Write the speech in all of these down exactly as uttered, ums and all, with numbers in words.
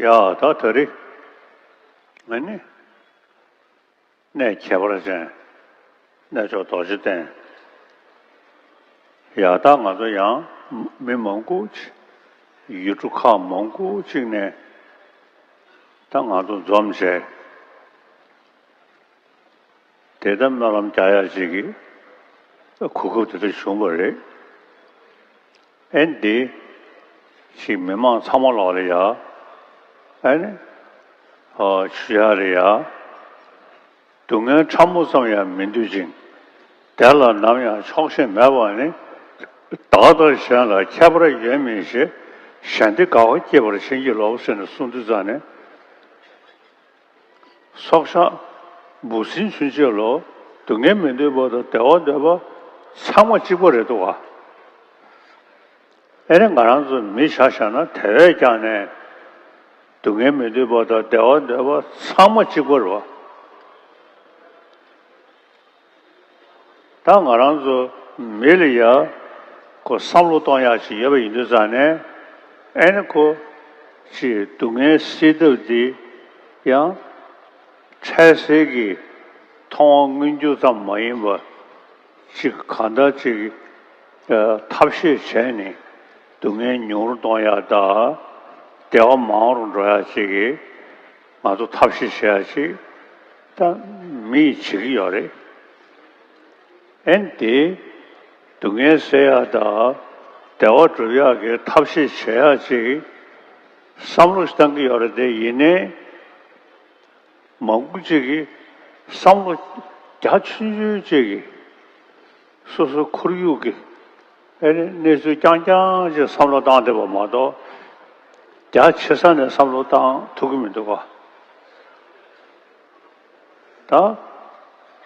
ཡ་ད་ད་རེས་ང་ནི་གནས་ཁྱད་པར་ཅན་གནས་མཆོག་རྡོ་རྗེ་གདན། ཡ་ད་ང་ཚོ་ཡང་མི་མང་པོ་ཅིག་ཡུལ་གྲུ་ཁག་མང་པོ་ཅིག་ནས་ད་ང་ཚོ་འཛོམས་བྱས། དེ་ལྟར་སྨོན་ལམ་རྒྱག་ཡག་ཅིག་གི་གོ་སྐབས་དེ་འདྲ་བྱུང་བ་རེད། ཨེ་འདི་ཞིག་མི་མང་ཚང་མ་ལོག་ལ་ཡ། ཨེ་ནི་ཨོ་ཞུ་ཡག་ལ་ཡ། སྡུག་བསྔལ་ཕྲ་མོ་ཙམ་ཡང་མི་འདོད་ཅིང་། དེ་ལ་ནམ་ཡང་ཆོག་ཤེས་མེད་པ་ནི། བདག་དང་གཞན་ལ་ཁྱད་པར་ཡོད་མིན་ཞེས། གཞན་བདེ་དགའ་བ་སྐྱེད་པར་བྱིན་གྱིས་རློབས་ཟེར་ནས་གསུངས་དུས་ཙང་ནས། སྲོག་ཆགས་འབུ་སྲིན་ཚུན་ཆད་ལོ། སྡུག་བསྔལ་མི་འདོད་པ་དང་བདེ་བ་འདོད་པ་ཚང་མ་གཅིག་པ་རེད་འདུག་ག། ཨེ་ནི་ང་རང་ཚོ་མི་ཆ་བཞག་ན་དེ་བས་ཀྱང་ནས་སྡུག་བསྔལ་མི་འདོད་པ་དང་བདེ་བ་འདོད་པ་ཚང་མ་གཅིག་པ་རེད་བ། ད་ང་རང་ཚོ་མི་ལ་ཡ་ཁོ་བསམ་བློ་གཏོང་ཡག་ཅིག་ཡོད་པ་ཡིན་དུས་ཙང་ནས། ཨེ་ནི་ཁོ་ཅིག་སྡུག་བསྔལ་སེལ་ཐབས་འདི་ཡང་འཕྲལ་སེལ་གྱི་མཐོང་བ་མངོན་གྱུར་ཙམ་མ་ཡིན་པ་ཅིག་གང་ལྟར་ཅིག་ཐབས་ཤེས་བྱས་ནས་སྡུག་བསྔལ་ཉུང་རུ་གཏོང་ཡག་དང་བདེ་བ་མང་རུ་འགྲོ་ཡག་ཅིག་གི་ང་ཚོ་ཐབས་ཤེས་བྱེད་ཡག་ཅིག་ད་མིས་བྱེད་ཀྱི་ཡོད་རེད། ཨེ་ནི་དེ་སྡུག་བསྔལ་སེལ་ཡག་དང་བདེ་བ་སྒྲུབ་ཡག་གི་ཐབས་ཤེས་བྱེད་ཡག་ཅིག་བསམ་བློ་ཞིག་བཏང་གི་ཡོད་རེད་དེ། ཡིན་ནའི་མང་པོ་ཅིག་གིས་བསམ་བློ་རྒྱ་ཆུང་ཆུང་ཅིག་གིས་སོ་སོའི་ཁོར་ཡུག་གི་ཨེ་ནི་གནས་ཚུལ་རྐྱང་རྐྱང་ཅིག་བསམ་བློ་བཏང་བསྡད་པ་མ་གཏོགས། རྒྱ་ཆེ་ས་ནས་བསམ་བློ་བཏང་ཐུབ་ཀྱི་མི་འདུག་ག། ད་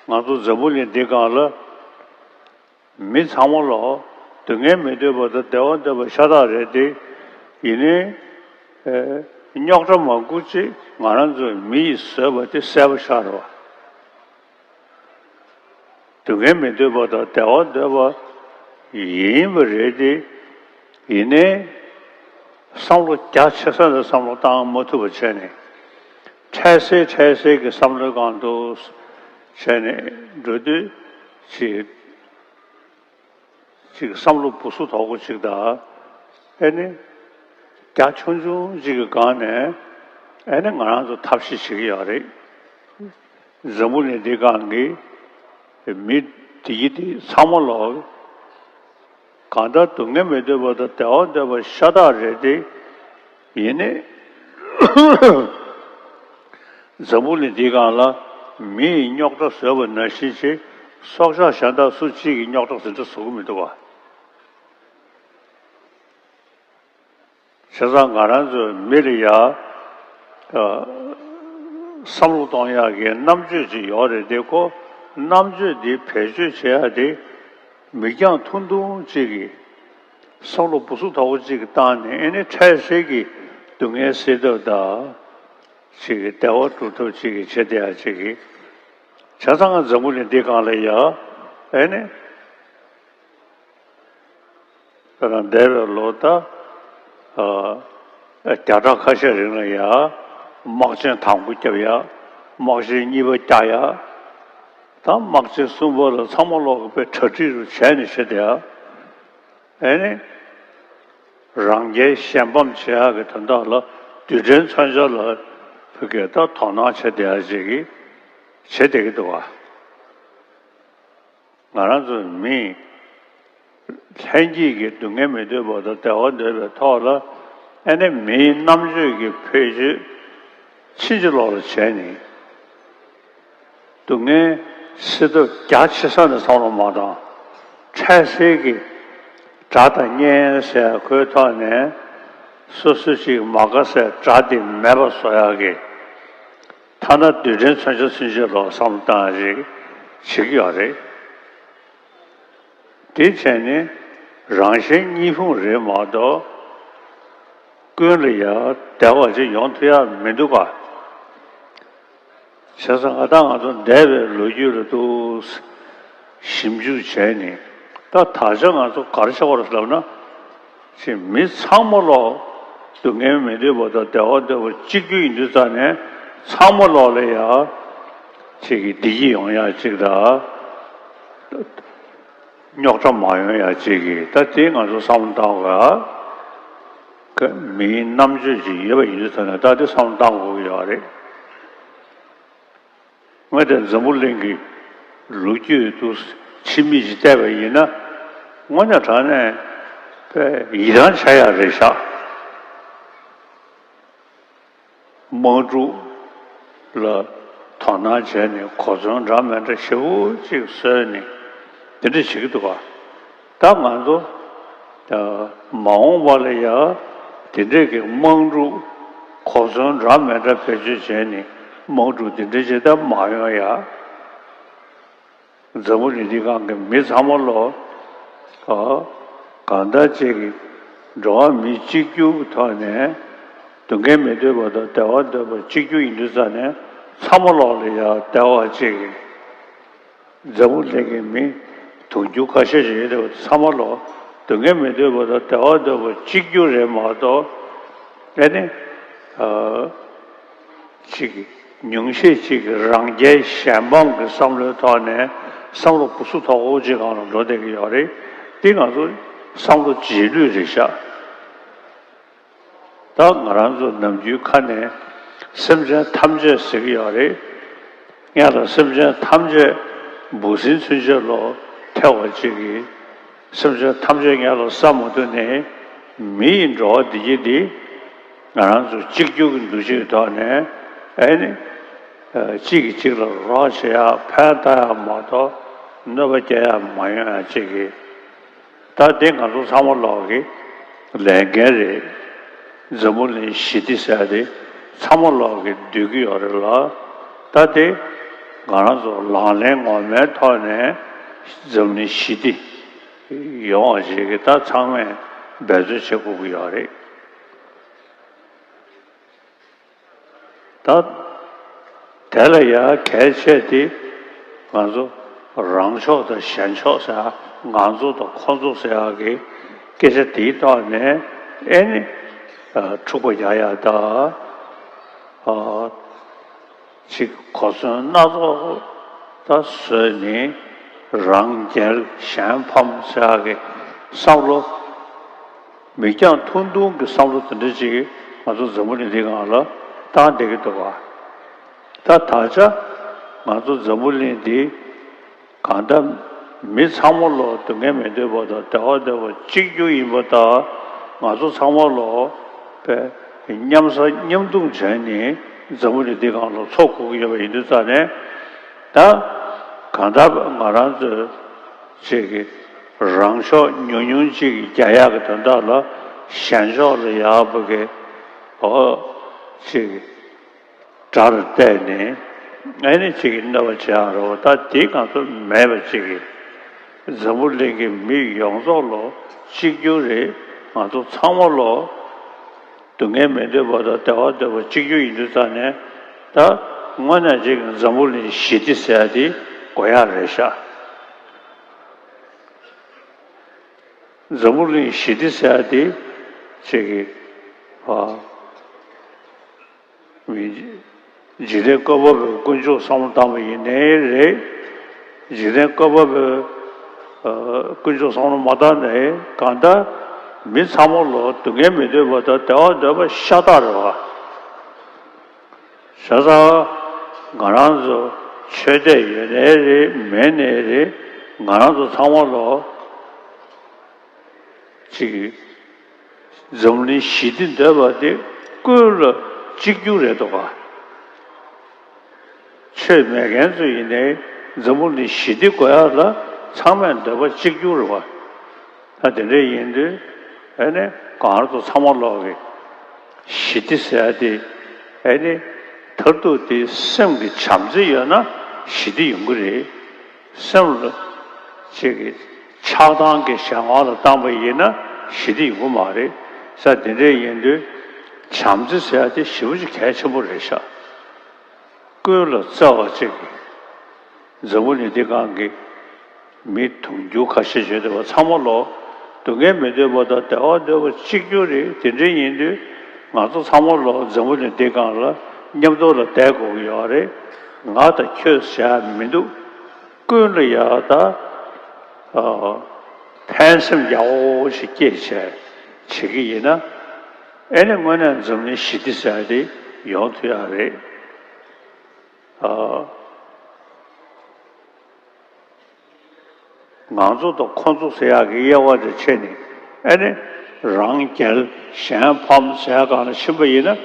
ང་ཚོ་འཛམ་བུ་གླིང་འདི་སྒང་ལ་མི་ཚང་མ་ལོ་སྡུག་བསྔལ་མི་འདོད་པ་དང་བདེ་བ་འདོད་པ་ཤ་སྟག་རེད་དེ། ཡིན་ནའི་ཨེ་རྙོག་དྲ་མང་པོ་ཅིག་ང་རང་ཚོའི་མི་ཡིས་བཟོས་པ་དེ་གསལ་པོ་ཤར་བ། སྡུག་བསྔལ་མི་འདོད་པ་དང་བདེ་བ་འདོད་པ་ཡིན་པ་རེད་དེ། ཡིན་ནའི་བསམ་བློ་རྒྱ་ཆེ་ས་ནས་བསམ་བློ་བཏང་མ་ཐུབ་པ་བྱས་ནས། འཕྲལ་སེལ་འཕྲལ་སེལ་གྱི་བསམ་བློའི་སྒང་དུ་བྱས་ནས་འགྲོ་དུས་ཅིག་ཅིག་བསམ་བློ་སྦུ་སུབ་དོག་པོ་ཅིག་དང་། ཨེ་ནི་རྒྱ་ཆུང་ཆུང་ཅིག་གི་སྒང་ནས་ཨེ་ནི་ང་རང་ཚོ་ཐབས་ཤེས་བྱེད་ཀྱི་ཡོད་རེད། འཛམ་བུ་གླིང་འདི་སྒང་གི་མི་དེ་ཡི་དེ་ཚང་མ་ལོ་གང་ལྟར་སྡུག་བསྔལ་མི་འདོད་པ་དང་བདེ་བ་འདོད་པ་ཤ་སྟག་རེད་དེ། ཡིན་ནའི་འཛམ་བུ་གླིང་འདིའི་སྒང་ལ་མི་ཡིས་རྙོག་དྲ་བཟོས་པ་ནང་བཞིན་ཅིག་སྲོག་ཆགས་གཞན་དག་སུ་གཅིག་གིས་རྙོག་དྲ་དེ་འདྲ་བཟོ་གི་མི་འདུག་བ། བྱས་ཙང་ང་རང་ཚོའི་མི་ལ་ཡ་ཨ་བསམ་བློ་གཏོང་ཡག་གི་རྣམ་དཔྱོད་ཅིག་ཡོད་རེད་དེ། ཁོ་རྣམ་དཔྱོད་འདི་བེད་སྤྱོད་བྱེད་ཡག་དེ་མིག་རྒྱང་ཐུང་ཐུང་ཅིག་གིས་བསམ་བློ་སྦུ་སུབ་དོག་པོ་ཅིག་གིས་བཏང་ནས། ཨེ་ནི་འཕྲལ་སེལ་གྱི་སྡུག་བསྔལ་སེལ་ཐབས་དང་ཅིག་གི་བདེ་བ་སྒྲུབ་ཐབས་ཅིག་གི་བྱེད་བསྡད་ཡག་ཅིག་གི། བྱས་ཙང་ང་འཛམ་བུ་གླིང་འདི་སྒང་ལ་ཡ་ཨེ་ནི་ད་ལྟ་འདས་པའི་ལོ་ད་ཨ་བརྒྱ་ཕྲག་ཁ་ཤས་རིང་ལ་ཡ་དམག་ཆེན་དང་པོ་བརྒྱབ་ཡག། དམག་ཆེན་གཉིས་པ་རྒྱག་ཡག། ད་དམག་ཆེན་གསུམ་པ་ལ་ཚང་མ་ལོག་གི་དཔེ་གྲ་སྒྲིག་རུ་བྱས་ནས་བྱེད་བསྡད་ཡག། ཨེ་ནི། རང་རྒྱལ་གཞན་ཕམ་བྱེད་ཡག་གི་དོན་དག་ལ་རྡུལ་ཕྲན་མཚོན་ཆ་ལ་ཕ་གིར་ད་དོ་སྣང་བྱེད་བསྡད་ཡག་ཅིག་གིས་བྱེད་བསྡད་ཀྱི་འདུག་བ། ང་རང་ཚོ་མིས་ལྷན་སྐྱེས་ཀྱི་སྡུག་བསྔལ་མི་འདོད་པ་དང་བདེ་བ་འདོད་པའི་ཐོག་ལ། ཨེ་ནི་མིའི་རྣམ་དཔྱོད་ཀྱི་བེད་སྤྱོད་ཕྱིན་ཅི་ལོག་ལ་བྱས་ནས། སྡུག་བསྔལ་སེལ་ཐབས་རྒྱ་ཆེ་ས་ནས་བསམ་བློ་མ་བཏང་། འཕྲལ་སེལ་གྱི་དགྲ་དང་གཉེན་ཟེར་ཁོའི་ཐོག་ནས་སོ་སོ་ཅིག་མ་དགའ་སའི་དགྲ་དེ་མེད་པ་བཟོ་ཡག་གི། ཐ་ན་རྡུལ་ཕྲན་མཚོན་ཆ་ཚུན་ཆད་ལ་བསམ་བློ་བཏང་ཡག་ཅིག་བྱེད་ཀྱི་ཡོད་རེད། དེ་བྱས་ནས་རང་གཞན་གཉིས་ཕུང་རེད་མ་གཏོགས། ཀུན་ལ་ཡང་བདེ་བ་ཅིག་ཡོང་ཐུབ་ཡག་མི་འདུག་ག། བྱས་ཙང་ང་དང་ང་ཚོ་འདས་པའི་ལོ་རྒྱུས་ལ་ཏོག་ཙམ་ཞིབ་འཇུག་བྱས་ནས། ད་ད་ཆ་ང་ཚོ་ག་རེ་བྱེད་དགོས་རེད་ལབ་ན། ཅིག་མི་ཚང་མ་ལོ་ སྡུག་བསྔལ་མི་འདོད་པ་དང་བདེ་བ་འདོད་པ་གཅིག་གྱུར་ཡིན་དུས་ཙང་ནས་ཚང་མ་ལོག་ལ་ཡ་ཅིག་གི་བདེ་སྐྱིད་ཡོང་ཡ་ཅིག་དང་རྙོག་དྲ་མ་ཡོང་ཡ་ཅིག་གི་ད་དེ་ང་ཚོ་བསམ་བློ་བཏང་དགོས་ཨ། མིའི་རྣམ་དཔྱོད་ཅིག་ཡོད་པ་ཡིན་དུས་ཙང་ནས་ད་དེ་བསམ་བློ་བཏང་དགོས་ཀྱི་ཡོད་རེད། ང་དེ་འཛམ་བུ་གླིང་གི་ལོ་རྒྱུས་དུ་ཕྱི་མིག་ཅིག་བལྟས་པ་ཡིན་ན་དངོས་གནས་དྲང་གནས་དཔེ་ཡིད་ཐང་ཆད་ཡ་རེད་ཤག་དམག་འཁྲུག་ལ་དོ་སྣང་བྱས་ནས་གོ་མཚོན་འདྲ་མི་འདྲ་ཞེ་པོ་ཅིག་བཟོས་ནས་དེ་འདྲ་བྱེད་ཀྱི་འདུག་ག་ད་ང་ཚོ་ད་མ་འོངས་པ་ལ་ཡ་དེ་འདྲས་ཀྱི་དམག་འཁྲུག་གོ་མཚོན་འདྲ་མི་འདྲ་བེད་སྤྱོད་བྱས་ནས་དམག་འཁྲུག་དེ་འདྲས་བྱེད་ཐབས་མ་ཡོང་ཡ། འཛམ་བུ་གླིང་འདི་སྒང་གི་མི་ཚང་མ་ལོ་ཨ་གང་ལྟར་ཅིག་གི་འགྲོ་བ་མི་གཅིག་གྱུར་གྱི་ཐོག་ནས་སྡུག་བསྔལ་མི་འདོད་པ་དང་བདེ་བ་འདོད་པ་གཅིག་གྱུར་ཡིན་དུས་ཙང་ནས་ཚང་མ་ལོག་ལ་ཡ་བདེ་བ་ཅིག་གི་འཛམ་བུ་གླིང་གི་མི་དུང་ཕྱུར་ཁ་ཤས་ཤིག་ཡོད་དེ་ཚང་མ་ལོ་སྡུག་བསྔལ་མི་འདོད་པ་དང་བདེ་བ་འདོད་པ་གཅིག་གྱུར་རེད་མ་གཏོགས་ཨེ་ནི་ཨ་ཅིག་ཉུང་ཤས་ཅིག་གི་རང་རྒྱལ་གཞན་ཕམ་གྱི་བསམ་བློའི་ཐོག་ནས་བསམ་བློ་སྦུ་སུ་དོག་པོ་ཅིག་སྒང་ལ་འགྲོ་བསྡད་ཀྱི་ཡོད་རེད། འདི་ང་ཚོ་བསམ་བློ་རྗེས་ལུས་རེད་ཤག་ད་ང་རང་ཚོ་ནམ་རྒྱུན་ཁ་ནས་སེམས་ཅན་ཐམས་ཅད་ཟེར་གྱི་ཡོད་རེད། སྔོན་ལ་སེམས་ཅན་ཐམས་ཅད་འབུ་སྲིན་ཚུན་ཆད་ལོ་ཐེ་བ་གཅིག་གིས་སེམས་ཅན་ཐམས་ཅད་སྔོན་ལ་བསམ་མ་ཐུབ་ནས་མི་ཡི་འགྲོ་བ་འདི་གྱིས་འདི་ང་རང་ཚོ་གཅིག་གྱུར་གྱི་འདུ་ཤེས་ཐོག་ནས་ཨེ་ནི་གཅིག་གིས་གཅིག་ལ་རོགས་བྱེད་ཡག་ཕན་བཏགས་ཡག་མ་གཏོགས་གནོད་པ་སྐྱེལ་ཡག་མ་ཡོང་ཡག་ཅིག་གིས། ད་དེ་ང་ཚོ་ཚང་མ་ལོག་གི་ལས་འགན་རེད། འཛམ་བུ་གླིང་ཞི་བདེ་ཟེར་ཡ་དེ་ཚང་མ་ལོག་གི་འདོད་ཀྱི་ཡོད་རེད་ལ། ད་དེ་ང་རང་ཚོ་ལག་ལེན་ངོ་མའི་ཐོག་ནས་འཛམ་གླིང་ཞི་བདེ་ཡོང་བ་ཞིག་གི་ད་ཚང་མས་འབད་རྩོལ་བྱེད་དགོས་ཀྱི་ཡོད་རེད། ད་དེ་ལ་ཡང་གལ་ཆེ་དེ་ང་ཚོ་རང་ཕྱོགས་དང་གཞན་ཕྱོགས་ཟེར་ཡ་ང་ཚོ་དང་ཁོ་ཚོ་ཟེར་ཡ་གི་སྐད་ཆ་དེའི་ཐོག་ནས་ཨེ་ནི་འཁྲུག་པ་རྒྱག་ཡ་ད་ཅིག་གོ་མཚོན་སྣ་ཚོགས་ད་བཟོས་ནས་རང་རྒྱལ་གཞན་ཕམ་ཟེར་ཡ་གི་བསམ་བློ། མིག་རྒྱང་ཐུང་ཐུང་གི་བསམ་བློ་དེ་འདྲ་ཅིག་ང་ཚོ་འཛམ་བུ་གླིང་འདིའི་སྒང་ལ་བཏང་བསྡད་ཀྱི་འདུག་ག་ད་ད་ཆ་ང་ཚོ་འཛམ་བུ་གླིང་འདི་གང་ལྟར་མི་ཚང་མ་ལོ་སྡུག་བསྔལ་མི་འདོད་པ་དང་བདེ་བ་འདོད་པ་གཅིག་གྱུར་ཡིན་པ་དང་ང་ཚོ་ཚང་མ་ལོ་དཔེ་མཉམ་ཟ་མཉམ་འཐུང་བྱས་ནས་འཛམ་བུ་གླིང་འདིའི་སྒང་ལ་འཚོ་དགོས་ཀྱི་ཡོད་པ་ཡིན་དུས་ཙང་ནས་ད་གང་ལྟར་ང་རང་ཚོའི་ཅིག་གི་རང་ཕྱོགས་ཉུང་ཉུང་ཅིག་རྒྱག་ཡག་གི་དོན་དག་ལ་གཞན་ཕྱོགས་ལ་ཡག་པོ་གི་འོ་ཅིག་དགྲར་བལྟས་ནས་ཨ་ནི་ཅིག་གི་གནོད་པ་བྱེད་ཡག་རེད་བ། ད་དེ་ང་ཚོ་མེད་པ་ཅིག་གི་འཛམ་བུ་གླིང་གི་མི་ཡོངས་རྫོགས་ལོ་གཅིག་གྱུར་རེད། ང་ཚོ་ཚང་མ་ལོ་སྡུག་བསྔལ་མི་འདོད་པ་དང་བདེ་བ་འདོད་པ་གཅིག་གྱུར་ཡིན་དུས་ཙང་ནས་ད་དངོས་གནས་ཅིག་གི་འཛམ་བུ་གླིང་ཞི་བདེ་ཟེར་ཡག་དེ་དགོས་ཡག་རེད་ཤག་འཛམ་བུ་གླིང་ཞི་བདེ་ཟེར་ཡག་དེ་ཅིག་གི་ཨ་འཇིག་རྟེན་བཀོད་པ་པོའི་དཀོན་མཆོག་བསམ་བློ་བཏང་བ་ཡིན་ནའི་རེད། འཇིག་རྟེན་བཀོད་པ་པོའི་ཨ་དཀོན་མཆོག་བསམ་བློ་མ་བཏང་ནའི་གང་ལྟར་མི་ཚང་མ་ལོ་སྡུག་བསྔལ་མི་འདོད་པ་དང་བདེ་བ་འདོད་པ་ཤ་སྟག་རེད་བ། བྱས་ཙང་ང་རང་ཚོ་ཆོས་དད་ཡོད་ནའི་རེད་མེད་ནའི་རེད། ང་རང་ཚོ་ཚང་མ་ལོ་ཅིག་འཛམ་གླིང་ཞི་བདེ་འདོད་པ་དེ་ཀུན་ལ་གཅིག་གྱུར་རེད་འདུག་ག་ཆོས་མེད་མཁན་ཚོ་ཡིན་ནའི་འཛམ་བུ་གླིང་ཞི་བདེ་དགོས་ཡག་ལ་ཚང་མས་འདོད་པ་གཅིག་གྱུར་རེད་བ། ད་དེ་འདྲ་ཡིན་དུས་ཨ་ནི་གང་ལྟར་ཚང་མ་ལོག་གི་ཞི་བདེ་ཟེར་ཡ་དེ་ཨ་ནི་མཐར་ཐུག་དེ་སེམས་ཀྱི་བྱམས་བརྩེ་ཡོད་ན་ཞི་བདེ་ཡོང་གི་རེད། སེམས་ལ་ཅིག་གི་ཆགས་སྡང་གི་གཞན་དབང་ལ་བཏང་པ་ཡིན་ན་ཞི་བདེ་ཡོང་གི་མ་རེད། ས་དེ་འདྲ་ཡིན་དུས་བྱམས་བརྩེ་ཟེར་ཡ་དེ་ཞེ་པོ་ཅིག་གལ་ཆེན་པོ་རེད་ཤག་ཀུན་ལ་བརྩེ་བ་ཅིག་གི་འཛམ་བུ་གླིང་འདི་སྒང་གི་མི་དུང་ཕྱུར་ཁ་ཤས་བྱས་བསྡད་པ་ཚང་མ་ལོ་སྡུག་བསྔལ་མི་འདོད་པ་དང་བདེ་བ་འདོད་པ་གཅིག་གྱུར་རེད། དེ་འདྲ་ཡིན་དུས་ ང་ཚོ་ཚང་མ་ལོ་འཛམ་བུ་གླིང་འདི་སྒང་ལ་མཉམ་དུ་ལ་བསྡད་དགོས་ཀྱི་ཡོད་རེད། ང་དང་ཁྱོད་ཟེར་ཡ་མི་འདུག་ཀུན་ལ་ཡ་ད། ཨ། ཕན་སེམས་ཡག་པོ་ཞིག་སྐྱེས་བྱས་བྱེད་ཀྱི་ཡིན་ན། ཨེ་ནི་དངོས་གནས་འཛམ་གླིང་ཞི་བདེ་ཟེར་ཡ་དེ་ཡོང་ཐུབ་ཡ་རེད། ཨ། ང་ཚོ་དང་ཁོ་ཚོ་ཟེར་ཡག་གི་དབྱེ་བ་དེ་ཕྱེ་ནས། ཨེ་ནི་རང་རྒྱལ་གཞན་ཕམ་ཟེར་ཡག་སྒང་ལ་ཕྱིན་པ་ཡིན་ན་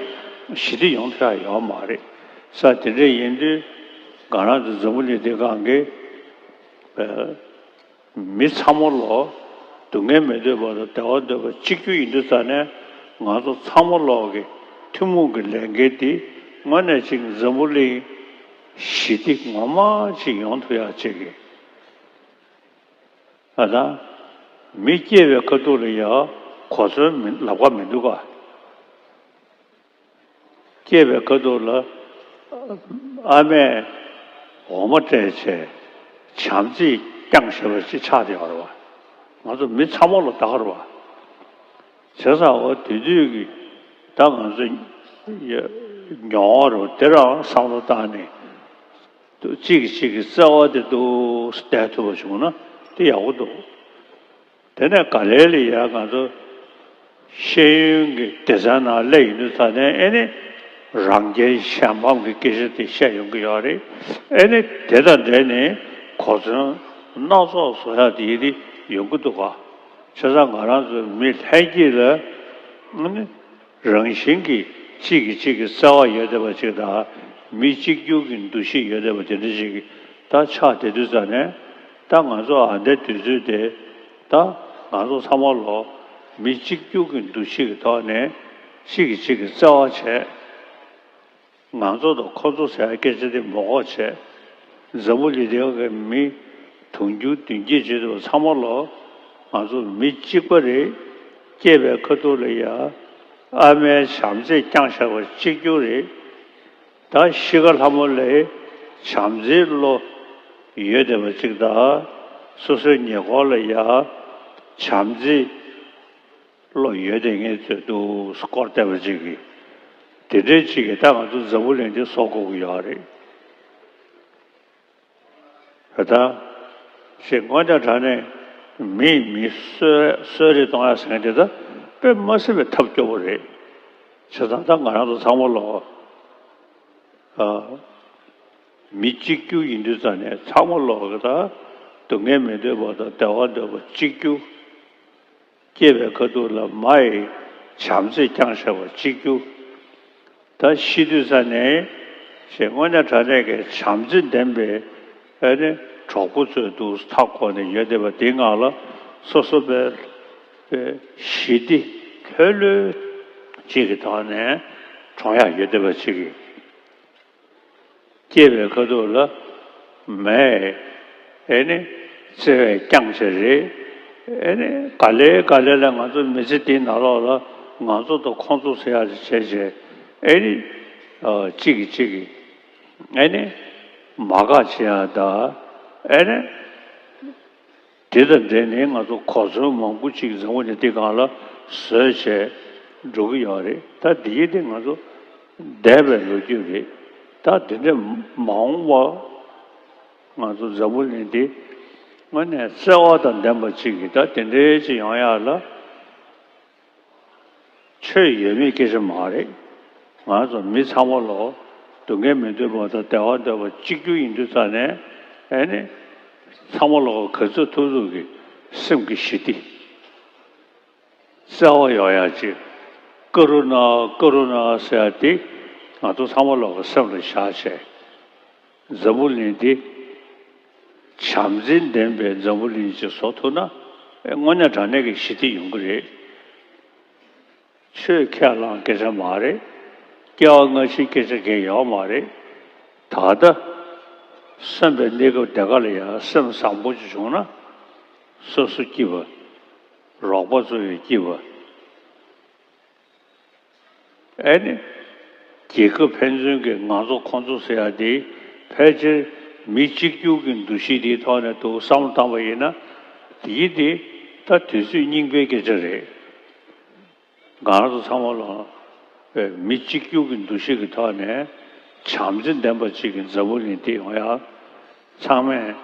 ཞི་བདེ་ཡོང་ཐུབ་ཡ་ཡོད་མ་རེད། ས་དེ་འདྲ་ཡིན་དུས་ང་རང་ཚོ་འཛམ་བུ་གླིང་འདི་སྒང་གི་ཨ། མི་ཚང་མ་ལོ་སྡུག་བསྔལ་མི་འདོད་པ་དང་བདེ་བ་འདོད་པ་གཅིག་གྱུར་ཡིན་དུས་ཙ་ནས། ང་ཚོ་ཚང་མ་ལོག་གི་ཐུན་མོང་གི་ལས་འགན་འདི་དངོས་གནས་ཅིག་འཛམ་བུ་གླིང་ཞི་བདེ་ངོ་མ་ཅིག་ཡོང་ཐུབ་ཡག་ཅིག་གི། ཨ་ད། མི་སྐྱེས་པའི་ཁ་ཐུག་ལ་ཡ་གོ་མཚོན་མི་ལབ་ཀ་མི་འདུག་ག་སྐྱེས་པའི་ཁ་ཐུག་ལ་ཨ་མས་འོ་མ་སྤྲད་བྱས་བྱམས་བརྩེས་བསྐྱངས་བཞག་པ་ཅིག་ཆགས་བསྡད་ཡོད་རེད་བ། ང་ཚོ་མི་ཚང་མ་ལ་ད་ག་རེད་བ། བྱས་ཙང་འོ་དེ་དུས་ཀྱི་ད་ང་ཚོ་ཡ་མྱོང་བ་རེད་བ། དེ་རང་བསམ་བློ་བཏང་ནས་གཅིག་གིས་གཅིག་གི་བརྩེ་བ་དེ་འདུག་སེ་བསྡད་ཐུབ་པ་བྱུང་ན་དེ་ཡག་པོ་འདུག་དེ་ནས་ག་ལེ་ལ་ཡ་ང་ཚོ་ཤེས་ཡོན་གྱི་སྡེ་ཚན་ནང་སླེབས་ཡོང་དུས་ཙ་ནས། ཨེ་ནི་རང་རྒྱལ་གཞན་ཕམ་གྱི་སྐད་ཆ་དེ་བཤད་ཡོང་གི་ཡོད་རེད། ཨེ་ནི་དེ་དང་འབྲེལ་ནས་གོ་མཚོན་སྣ་ཚོགས་བཟོ་ཡག་དེ་ཡིན་དེ་ཡོང་གི་འདུག་ག་བྱས་ཙང་ང་རང་ཚོ་མི་ལྷན་སྐྱེས་ལ་ཨེ་ནི་རང་བཞིན་གྱིས་གཅིག་གིས་གཅིག་གི་བརྩེ་བ་ཡོད་བསྡད་པ་ཅིག་དང་། མི་གཅིག་གྱུར་གྱི་འདུ་ཤེས་ཡོད་བསྡད་པ་དེ་འདྲ་ཞིག་གི་ད་ཆགས་བསྡད་དུས་ཙ་ནས། ད་ང་ཚོ་ཨ་འདའི་དུས་ཚོད་དེ་ད་ང་ཚོ་ཚང་མ་ལོ་མི་གཅིག་གྱུར་གྱི་འདུ་ཤེས་ཀྱི་ཐོག་ནས་གཅིག་གིས་གཅིག་གི་བརྩེ་བ་བྱས། ང་ཚོ་དང་ཁོ་ཚོ་ཟེར་བའི་སྐད་ཆ་དེ་མ་གོ་བྱས། འཛམ་བུ་གླིང་འདིའི་གི་མི་དུང་ཕྱུར་བདུན་བརྒྱད་བརྒྱད་དུ་ཚང་མ་ལོ་ང་ཚོ་མི་གཅིག་པ་རེད། སྐྱེས་པའི་ཁ་ཐུག་ལ་ཡ་ཨ་མའི་བྱམས་བརྩེས་བསྐྱངས་བཞག་པ་གཅིག་གྱུར་རེད། ད་ཤི་ཁ་ལྷ་མོ་ལ་བྱམས་བརྩེའི་བློ་ཡོད་བསྡད་པ་ཅིག་དང་། སོ་སོའི་ཉེ་འཁོར་ལ་ཡ་བྱམས་བརྩེའི་བློ་ཡོད་བསྡད་མཁན་ཚོས་འདུག་སྐོར་བསྡད་པ་ཅིག་གིས། དེ་འདྲའི་ཅིག་གིས་ད་ང་ཚོ་འཛམ་བུ་གླིང་འདི་བཟོ་དགོས་ཀྱི་ཡོད་རེད། ད་ལྟ་ཞེས་དངོས་གནས་དྲང་གནས་མིས་མི་གསོད་གསོད་རེས་གཏོང་ཡ་ཟེར་མཁན་དེ་ད་དཔེ་མ་སྲིད་པའི་ཐབས་སྐྱོ་པོ་རེད། བྱས་ཙང་ད་ང་རང་ཚོ་ཚང་མ་ལོ། ཨ། མི་གཅིག་གྱུར་ཡིན་དུས་ཙ་ནས་ཚང་མ་ལོག་གི་ད་སྡུག་བསྔལ་མི་འདོད་པ་དང་བདེ་བ་འདོད་པ་གཅིག་གྱུར། སྐྱེས་པའི་ཁ་ཐུག་ལ་མ་ཡི་བྱམས་བརྩེས་བསྐྱངས་བཞག་པ་གཅིག་གྱུར། ད་ཤི་དུས་ཙ་ནས་ཞེས་དངོས་གནས་དྲང་གནས་ཀྱི་བྱམས་བརྩེ་ལྡན་པའི་ཨ་ནི་གྲོགས་པོ་ཚོས་འདུག་མཐའ་བསྐོར་ནས་ཡོད་བསྡད་པ་དེའི་ངང་ལ་སོ་སོ་པའི་པའི་ཞི་བདེ་ལྷོད་ལྷོད་ཅིག་གི་ཐོག་ནས་གྲོངས་ཡག་ཡོད་བསྡད་པ་ཅིག་གིས། སྐྱེས་པའི་ཁ་ཐུག་ལ་མས་ཨེ་ནི་བརྩེ་བས་བསྐྱངས་བྱས་རེད། ཨེ་ནི་ག་ལེ་ག་ལེ་ལ་ང་ཚོ་མི་ཚེ་འདིའི་ནང་ལོགས་ལ་ང་ཚོ་དང་ཁོང་ཚོ་ཟེར་ཡག་ཅིག་བྱས་བྱས། ཨེ་ནི་ཨ་གཅིག་གིས་གཅིག་གི་ཨེ་ནི་མ་དགའ་བྱེད་ཡག་དང་། ཨེ་ནི། དེ་དང་འབྲེལ་ནས་ང་ཚོ་གོ་མཚོན་མང་པོ་ཅིག་འཛམ་བུ་གླིང་འདི་སྒང་ལ་བཟོས་བྱས་འགྲོ་གི་ཡོད་རེད། ད་འདི་ཡིན་དེ་ང་ཚོ་འདས་པའི་ལོ་རྒྱུས་རེད། ད་འདི་འདྲ་མ་འོངས་པ་ང་ཚོ་འཛམ་བུ་གླིང་འདི་དངོས་གནས་བརྩེ་བ་དང་ལྡན་པ་ཅིག་གིས་ད་དེ་འདྲའི་ཅིག་ཡོང་ཡག་ལ། ཆོས་ཡོད་མེད་སྐད་ཆ་མ་རེད། ང་ཚོ་མི་ཚང་མ་ལོ་སྡུག་བསྔལ་མི་འདོད་པ་དང་བདེ་བ་འདོད་པ་གཅིག་གྱུར་ཡིན་དུས་ཙ་ནས། ཨེ་ནི་ཚང་མ་ལོ་ག་ཚོད་ཐུབ་ཐུབ་ཀྱི་སེམས་ཀྱི་ཞི་བདེ། བརྩེ་བ་ཡོང་ཡག་ཅིག་ཀ་རུ་ཎ་ཀ་རུ་ཎ་ཟེར་ཡག་དེ་ང་ཚོ་ཚང་མ་ལོ་ག་སེམས་ལ་བཞག་བྱས། འཛམ་བུ་གླིང་འདི་བྱམས་བརྩེ་ལྡན་པའི་འཛམ་བུ་གླིང་ཅིག་བཟོ་ཐུབ་ན། ཨེ་དངོས་གནས་དྲང་གནས་ཀྱི་ཞི་བདེ་ཡོང་གི་རེད། ཆོས་ཁས་བླངས་སྐད་ཆ་མ་རེད། སྐྱེ་བ་སྔ་ཕྱིའི་སྐད་ཆ་གང་ཡང་ཡོད་མ་རེད། ད་ལྟ་གསོན་པའི་གནས་སྐབས་དེ་ག་ལ་ཡང་སེམས་བཟང་པོ་ཅིག་བྱུང་ན། སོ་སོ་སྐྱིད་པ། རོགས་པ་ཚོ་ཡང་སྐྱིད་པ། ཨེ་ནི། རྒྱལ་ཁབ་ཕན་ཚུན་གྱི་ང་ཚོ་ཁོང་ཚོ་ཟེར་ཡག་དེ་ཕལ་ཆེར་མི་གཅིག་གྱུར་གྱི་འདུ་ཤེས་དེའི་ཐོག་ནས་འདུག་བསམ་བློ་བཏང་པ་ཡིན་ན། དེའི་དེ་ད་དུས་ཚོད་རྙིང་པའི་སྐད་ཆ་རེད། ང་རང་ཚོ་ཚང་མ་ལ་ པའི་མི་གཅིག་གྱུར་གྱི་འདུ་ཤེས་ཀྱི་ཐོག་ནས་བྱམས་བརྩེ་ལྡན་པ་ཅིག་གི་འཛམ་བུ་གླིང་འདི་ཡོང་ཡ། ཚང་མས་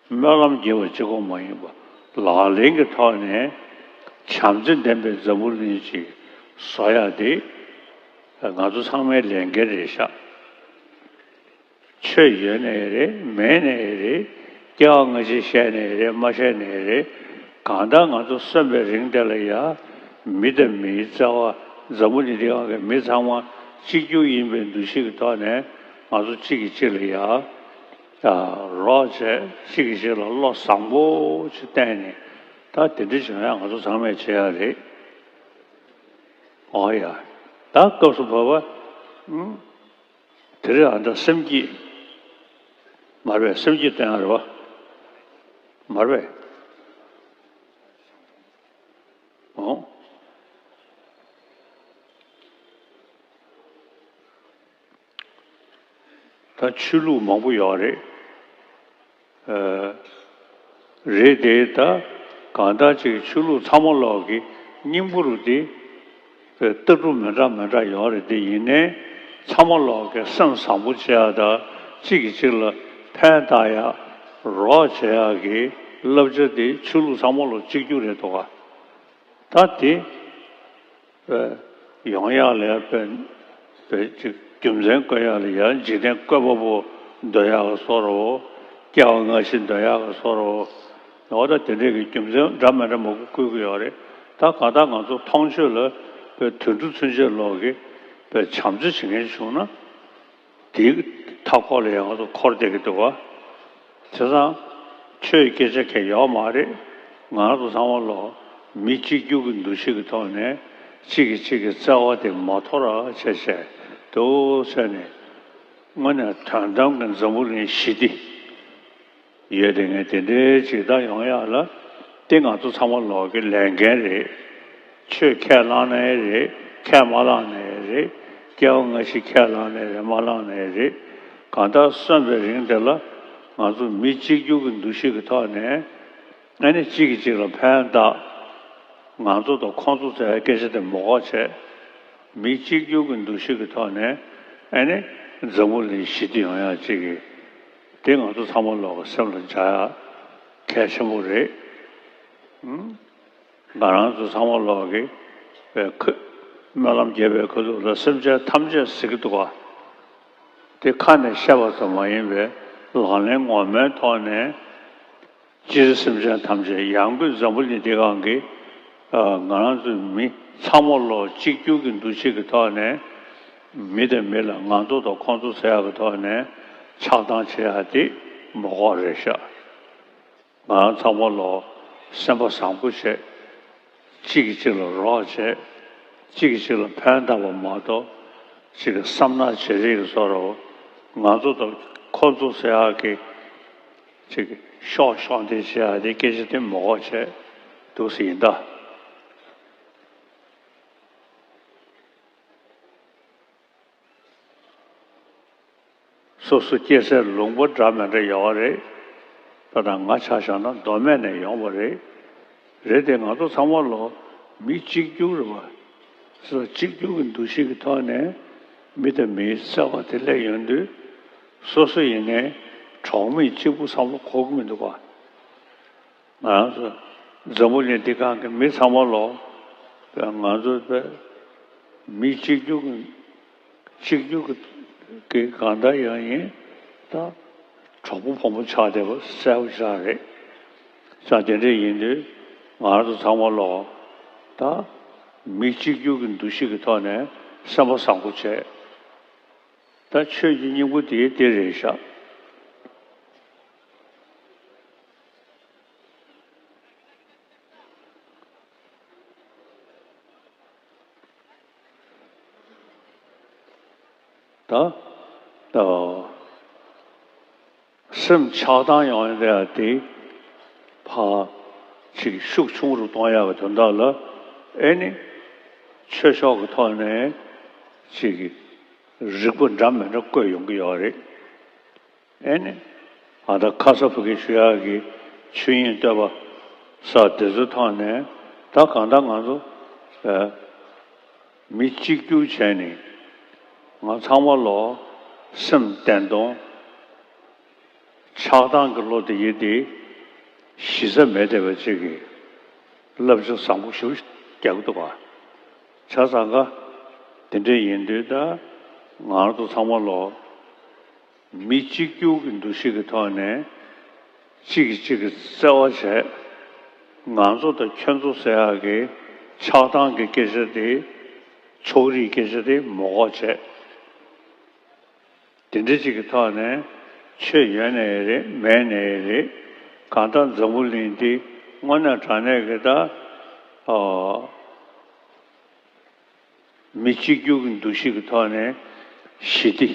སྨོན་ལམ་རྒྱབ་པ་གཅིག་པོ་མ་ཡིན་པ། ལག་ལེན་གྱི་ཐོག་ནས་བྱམས་བརྩེ་ལྡན་པའི་འཛམ་བུ་གླིང་ཅིག་བཟོ་ཡ་དེ་ང་ཚོ་ཚང་མའི་ལས་འགན་རེད་ཤག་ཆོས་ཡོད་ནའི་རེད། མེད་ནའི་རེད། སྐྱེ་བ་སྔ་ཕྱི་བཤད་ནའི་རེད། མ་བཤད་ནའི་རེད། གང་ལྟར་ང་ཚོ་གསོན་པའི་རིང་དེ་ལ་ཡ། མི་དང་མིའི་བརྩེ་བ། འཛམ་བུ་གླིང་འདི་སྒང་གི་མི་ཚང་མ་གཅིག་གྱུར་ཡིན་པའི་འདུ་ཤེས་ཀྱི་ཐོག་ནས་ང་ཚོ་གཅིག་གིས་གཅིག་ལ་ཡ། རོགས་བྱས། གཅིག་གིས་གཅིག་ལ་བློ་བཟང་པོ་ཅིག་བསྟན་ནས། ད་དེ་འདྲ་བྱུང་ཡ་ང་ཚོ་ཚང་མས་བྱེད་ཡ་རེད། ཨོ་ཡ། ད་སྐབས་སུ་བབ་པ། ཨང་། དེ་རིང་ཨ་འདྲ་སེམས་སྐྱིད། མ་རེད་པས། སེམས་སྐྱིད་བསྟན་ཡ་རེད་པ། མ་རེད་པས། ཨོ། ད་ཆོས་ལུགས་མང་པོ་ཡོད་རེད། ཨ། རེད་དེ། ད་གང་ལྟར་ཅིག་ཆོས་ལུགས་ཚང་མ་ལོག་གི་སྙིང་པོ་རུ་དེ་ལྟ་གྲུབ་མི་འདྲ་མི་འདྲ་ཡོད་རེད་དེ། ཡིན་ནའི་ཚང་མ་ལོག་གི་སེམས་བཟང་པོ་བྱེད་ཡ་དང་གཅིག་གིས་གཅིག་ལ་ཕན་བཏགས་ཡ། རོགས་བྱེད་ཡ་གི་བསླབ་བྱ་དེ་ཆོས་ལུགས་ཚང་མ་ལོག་གཅིག་གྱུར་རེད་འདུག་ག་ད་དེ། ཨ། ཡོང་ཡག་ལ་ཡ་དཔེ་དཔེ་ཅིག་རྒྱུ་མཚན་བཀོད་ཡག་ལ་ཡ། འཇིག་རྟེན་བཀོད་པ་པོ་འདོད་ཡག་གི་བཟོ་འདྲ་བོ། སྐྱེ་བ་སྔ་ཕྱི་འདོད་ཡག་གི་བཟོ་འདྲ་བོ། འོ་ད་དེ་འདྲས་ཀྱི་རྒྱུ་མཚན་འདྲ་མི་འདྲ་མང་པོ་བཀོད་ཀྱི་ཡོད་རེད། ད་གང་ལྟར་ང་ཚོ་མཐོང་ཆོས་ལ་དཔེ་དུད་འགྲོ་ཚུན་ཆད་ལོག་གི་དཔེ་བྱམས་བརྩེ་བྱེད་མཁན་བྱུང་ན། དེའི་མཐའ་འཁོར་ལ་ཡང་ང་ཚོ་འཁོར་བསྡད་ཀྱི་འདུག་ག་བྱས་ཙང་ཆོས་སྐད་ཆ་གང་ཡོད་མ་རེད། ང་ཚོ་ཚང་མ་ལོག་མི་གཅིག་གྱུར་གྱི་འདུ་ཤེས་ཀྱི་ཐོག་ནས་གཅིག་གིས་གཅིག་གི་བརྩེ་བ་དེ་མ་དོར་བ་བྱས་བྱས་འདུག་བྱས་ནས། དངོས་གནས་དོན་དམ་གྱི་འཛམ་བུ་གླིང་ཞི་བདེ་ཡོད་དེ། ངས་དེ་འདྲའི་ཇི་ལྟར་ཡོང་ཡག་ལ་དེ་ང་ཚོ་ཚང་མ་ལོག་གི་ལས་འགན་རེད། ཆོས་ཁས་བླངས་ནའི་རེད། ཁས་མ་བླངས་ནའི་རེད། སྐྱེ་བ་སྔ་ཕྱི་ཁས་བླངས་ནའི་རེད། མ་བླངས་ནའི་རེད། གང་ལྟར་གསོན་པའི་རིང་དེ་ལ་ང་ཚོ་མི་གཅིག་གྱུར་གྱི་འདུ་ཤེས་ཀྱི་ཐོག་ནས། ཨ་ནི་གཅིག་གིས་གཅིག་ལ་ཕན་བཏགས། ང་ཚོ་དང་ཁོང་ཚོ་ཟེར་བའི་སྐད་ཆ་དེ་མ་དགོས་བྱས། མི་གཅིག་གྱུར་གྱི་འདུ་ཤེས་ཀྱི་ཐོག་ནས། ཨ་ནི་འཛམ་བུ་གླིང་ཞི་བདེ་ཡོང་ཡག་ཅིག་གི། དེ་ང་ཚོ་ཚང་མ་ལོག་གི་སེམས་ལ་འཇགས་ཡག་གལ་ཆེན་པོ་རེད། ཨང་། ང་རང་ཚོ་ཚང་མ་ལོག་གི་པའི་ཁ། སྨོན་ལམ་རྒྱབ་པའི་ཁ་ཐུག་ལ་སེམས་ཅན་ཐམས་ཅད་ཟེར་གྱི་འདུག་ག་དེ་ཁ་ནས་བཤད་པ་ཙམ་མ་ཡིན་པའི་ལག་ལེན་ངོ་མའི་ཐོག་ནས། སྤྱིར་སེམས་ཅན་ཐམས་ཅད། ཡང་སྒོས་འཛམ་བུ་གླིང་འདི་སྒང་གི། ཨ། ང་རང་ཚོ་མི་ཚང་མ་ལོག་གཅིག་གྱུར་གྱི་འདུ་ཤེས་ཀྱི་ཐོག་ནས། མི་དང་མི་ལ་ང་ཚོ་དང་ཁོང་ཚོ་ཟེར་ཡག་གི་ཐོག་ནས་ཆགས་སྡང་བྱེད་ཡག་དེ་མ་དགོས་རེད་ཤག་ང་རང་ཚང་མ་ལོག་སེམས་པ་བཟང་པོ་བྱས། གཅིག་གིས་གཅིག་ལ་རོགས་བྱས། གཅིག་གིས་གཅིག་ལ་ཕན་བཏགས་པ་མ་གཏོགས། གཅིག་གི་བསམ་ནག་བྱེད་རིགས་ཀྱི་བཟོ་འདྲ་བོ། ང་ཚོ་དང་ཁོ་ཚོ་ཟེར་ཡག་གི། གཅིག་གི་ཤོག་ཤོག་འདི་བྱེད་ཡག་དེ། སྐད་ཆ་དེ་མ་དགོས་བྱས་འདུག་སེ་ཡིན་ད། སོ་སོ་སྐྱེ་སའི་ལུང་པ་འདྲ་མི་འདྲ་ཡོད་རེད། ད་ལྟ་ང་ཆ་བཞག་ན་མདོ་སྨད་ནས་ཡོང་བ་རེད། རེད་དེ། ང་ཚོ་ཚང་མ་ལོག་མི་གཅིག་གྱུར་རེད་པ། སོ་སོ་གཅིག་གྱུར་གྱི་འདུ་ཤེས་ཀྱི་ཐོག་ནས་མི་དང་མིའི་བརྩེ་བ་དེ་སླེབས་ཡོང་དུས། སོ་སོ་ཡིན་ནའི་གྲོགས་མེད་གཅིག་པུ་བསམ་བློ་འཁོར་གྱི་མི་འདུག་ག་ང་རང་ཚོ་འཛམ་བུ་གླིང་འདི་སྒང་གི་མི་ཚང་མ་ལོག་ང་ཚོ་པའི་མི་གཅིག་གྱུར་གྱི། གཅིག་གྱུར་གྱི་གང་ལྟར་ཡང་ཡིན། ད་གྲོགས་པོ་ཕོ་མོ་ཆགས་བསྡད་པ་གསལ་པོ་ཆགས་རེད། ཙང་དེ་འདྲ་ཡིན་དུས་ང་རང་ཚོ་ཚང་མ་ལོག་ད་མི་གཅིག་གྱུར་གྱི་འདུ་ཤེས་ཀྱི་ཐོག་ནས་སེམས་པ་བཟང་པོ་བྱས། ད་ཆོས་ཀྱི་སྙིང་པོ་དེ་དེ་རེད་ཤག་ད་ད་སེམས་ཆགས་སྡང་ཡོང་ཡ་དེ་ཕར་ཅིག་ཤུགས་ཆུང་རུ་གཏོང་ཡག་གི་དོན་དག་ལ། ཨེ་ནི་ཆོས་ཕྱོགས་ཀྱི་ཐོག་ནས་ཅིག་རིག་པ་འདྲ་མི་འདྲ་བཀོད་ཡོང་གི་ཡོད་རེད། ཨེ་ནི། ཨ། ད་ཁ་ས་ཕ་གི་ཞུ་ཡག་གི་ཆོས་དབྱིངས་བསྟོད་པ་ས་དེ་ཚོའི་ཐོག་ནས། ད་གང་ལྟར་ང་ཚོ། ཨ། མི་གཅིག་གྱུར་བྱས་ནས་ང་ཚང་མ་ལོ་སེམས་བདེ་སྟོང་ཆགས་སྡང་གི་བློ་དེ་ཡིན་ཏེ་གཞི་རྩ་མེད་བསྡད་པ་ཅིག་གིས་བསླབ་བྱ་བཟང་པོ་ཞེ་པོ་རྒྱག་གི་འདུག་ག་བྱས་ཙང་ཀ་དེ་འདྲ་ཡིན་དུས་ད་ང་རང་ཚོ་ཚང་མ་ལོ། མི་གཅིག་གྱུར་གྱི་འདུ་ཤེས་ཀྱི་ཐོག་ནས་གཅིག་གིས་གཅིག་གི་བརྩེ་བ་བྱས། ང་ཚོ་དང་ཁྱོད་ཚོ་ཟེར་ཡག་གི་ཆགས་སྡང་གི་སྐད་ཆ་དེ་ཕྱོགས་རིས་སྐད་ཆ་དེ་མ་གོ་བྱས། དེ་འདྲ་གཅིག་གི་ཐོག་ནས་ཆོས་ཡོད་ནའི་རེད་མེད་ནའི་རེད། གང་ལྟར་འཛམ་བུ་གླིང་འདི་དངོས་གནས་དྲང་གནས་ཀྱི་ད་ཨ། མི་གཅིག་གྱུར་གྱི་འདུ་ཤེས་ཀྱི་ཐོག་ནས་ཞི་བདེ།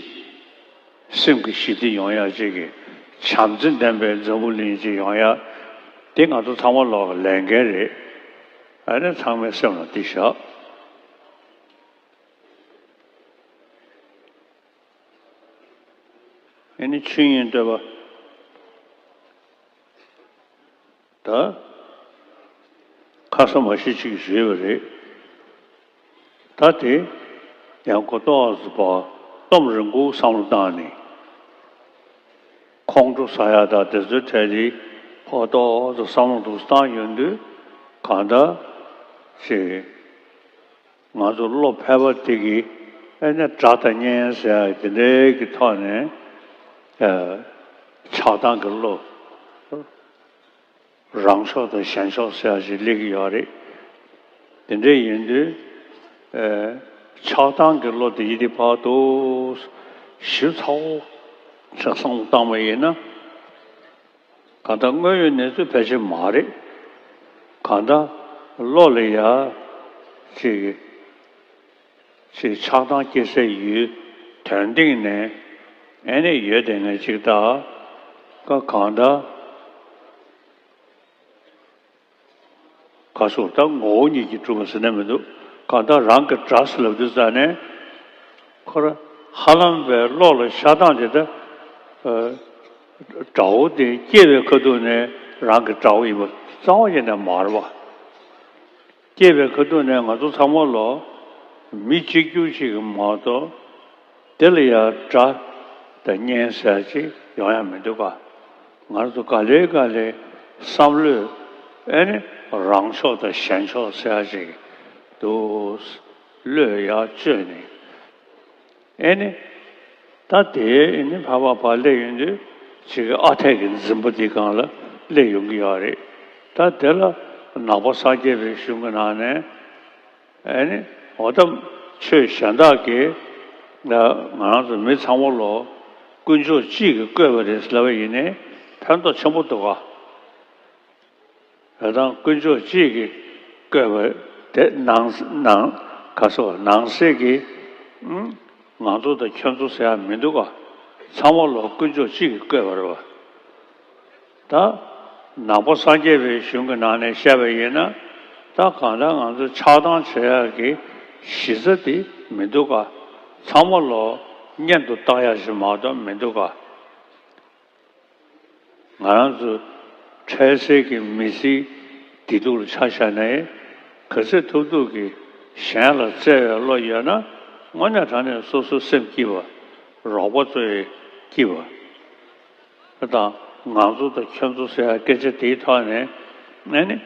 སེམས་ཀྱི་ཞི་བདེ་ཡོང་ཡག་ཅིག་གི་བྱམས་བརྩེ་ལྡན་པའི་འཛམ་བུ་གླིང་ཅིག་ཡོང་ཡག་དེ་ང་ཚོ་ཚང་མ་ལོག་གི་ལས་འགན་རེད། ཨ་ནི་ཚང་མའི་སེམས་ལ་འདི་བཞག་ཨ་ནི་ཆོས་དབྱིངས་བསྟོད་པ། ད་ཁ་ས་མ་ཤི་ཅིག་ཞུས་པ་རེད། ད་དེ་ཡང་གོ་ཏོག་ཙམ་པ་གཏོང་རིང་པོ་བསམ་བློ་བཏང་ནས་ཁོང་ཁྲོ་ཟ་ཡག་དང་དེ་ཚོའི་གྲས་དེ་གོ་ཏོག་ཙམ་བསམ་བློ་འདུག་བཏང་ཡོང་དུས་གང་ལྟར་ཅིག་ང་ཚོ་བློ་ཕལ་པ་དེ་གིས་ཨེ་ནས་དགྲ་དང་གཉེན་ཟེར་ཡག་དེ་འདྲའི་གི་ཐོག་ནས་ཆགས་སྡང་གི་བློ། རང་ཕྱོགས་དང་གཞན་ཕྱོགས་ཟེར་ཡག་ཞིག་སླེབས་ཀྱི་ཡོད་རེད། དེ་འདྲ་ཡིན་དུས་ཨེ་ཆགས་སྡང་གི་བློ་དེ་ཡིན་དེ་བར་དུ་ཞིབ་ཚགས་པོ་ཆ་ཚང་བཏང་བ་ཡིན་ན་གང་ལྟར་དངོས་ཡོད་གནས་ཚུལ་ཕལ་ཆེར་མ་རེད། གང་ལྟར་བློ་ལ་ཡ་ཅིག་ཅིག་ཆགས་སྡང་སྐྱེ་སའི་ཡུལ་དོན་སྟེང་ནས་ཨེ་ནས་ཡོད་དེ་ངས་ཅིག་ད་ཀ་གང་ལྟར། ག་སོགས་ད་ངོ་བོ་ཉིད་ཀྱིས་གྲུབ་པ་ཟེར་ན་མི་འདུག་གང་ལྟར་རང་གི་དགྲ་ཟེར་ལབ་དུས་ཙ་ནས་ཁོ་ར་ཧ་ལམ་པའི་བློ་ལ་ཤ་སྟངས་དེ་ད་དགྲ་བོ་དེ་སྐྱེས་པའི་ཁ་ཐུག་ནས་རང་གི་དགྲ་བོ་ཡིན་པ་རྩ་བ་ཉིད་ནས་མ་རེད་པ། སྐྱེས་པའི་ཁ་ཐུག་ནས་ང་ཚོ་ཚང་མ་ལོ་མི་གཅིག་གྱུར་ཅིག་མ་གཏོགས། དེ་ལ་ཡང་དགྲ་དང་གཉེན་ཟེར་ཅིག་ཡོང་ཡ་མི་འདུག་ག་ང་ཚོ་ག་ལེ་ག་ལེ་བསམ་བློས་ཨེ་ནི་རང་ཕྱོགས་དང་གཞན་ཕྱོགས་ཟེར་ཅིག་འདུག་བློས་ཡར་བཅོས་ནས་ཨེ་ནི་ད་དེ་ཨེ་ནི་ཕ་བ་ཕ་སླེབས་ཡོང་དུས་ཅིག་ཨ་འཐས་ཀྱི་འཛིན་པ་འདི་སྒང་ལ་སླེབས་ཡོང་གི་ཡོད་རེད། ད་དེ་ལ་ནང་པ་སངས་རྒྱས་པའི་གཞུང་གི་ནང་ནས། ཨེ་ནི་འོ་ད་ཆོས་གཞན་དག་གིས་ང་རང་ཚོ་མི་ཚང་མ་ལོ་དཀོན་མཆོག་གཅིག་གིས་བཀོད་པ་རེད་ལབ་པ་ཡིན་ནའི་ཕན་ཐོགས་ཆེན་པོ་འདུག་ག་རེད་དང་དཀོན་མཆོག་གཅིག་གིས་བཀོད་པ་དེ་ནང་ནང་ག་སོ་ནང་གསེས་ཀྱི་ང་ཚོ་དང་ཁྱོད་ཚོ་ཟེར་ཡ་མི་འདུག་ག་ཚང་མ་ལོ་དཀོན་མཆོག་གཅིག་གིས་བཀོད་པ་རེད་བ། ད་ནང་པ་སངས་རྒྱས་པའི་གཞུང་གི་ནང་ནས་བཤད་པ་ཡིན་ན་ད་གང་ལྟར་ང་ཚོ་ཆགས་སྡང་བྱེད་ཡག་གི་གཞི་རྩ་དེ་མི་འདུག་ག་ཚང་མ་ལོ་གཉེན་དུ་བཏགས་ཡག་ཞིག་མ་གཏོགས་མི་འདུག་ག་ང་རང་ཚོ་འཕྲལ་སེལ་གྱི་མི་ཚེའི་བདེ་སྡུག་ལ་ཆ་བཞག་ནས་ག་ཚོད་ཐུབ་ཐུབ་ཀྱིས་གཞན་ལ་བརྩེ་བའི་བློ་ཡོད་ན་དངོས་གནས་དྲང་གནས་སོ་སོའི་སེམས་སྐྱིད་པ་རོགས་པ་ཚོའི་སྐྱིད་པ། དང་ང་ཚོ་དང་ཁྱོད་ཚོ་ཟེར་ཡ་སྐད་ཆ་དེའི་ཐོག་ནས་ཨེ་ནི་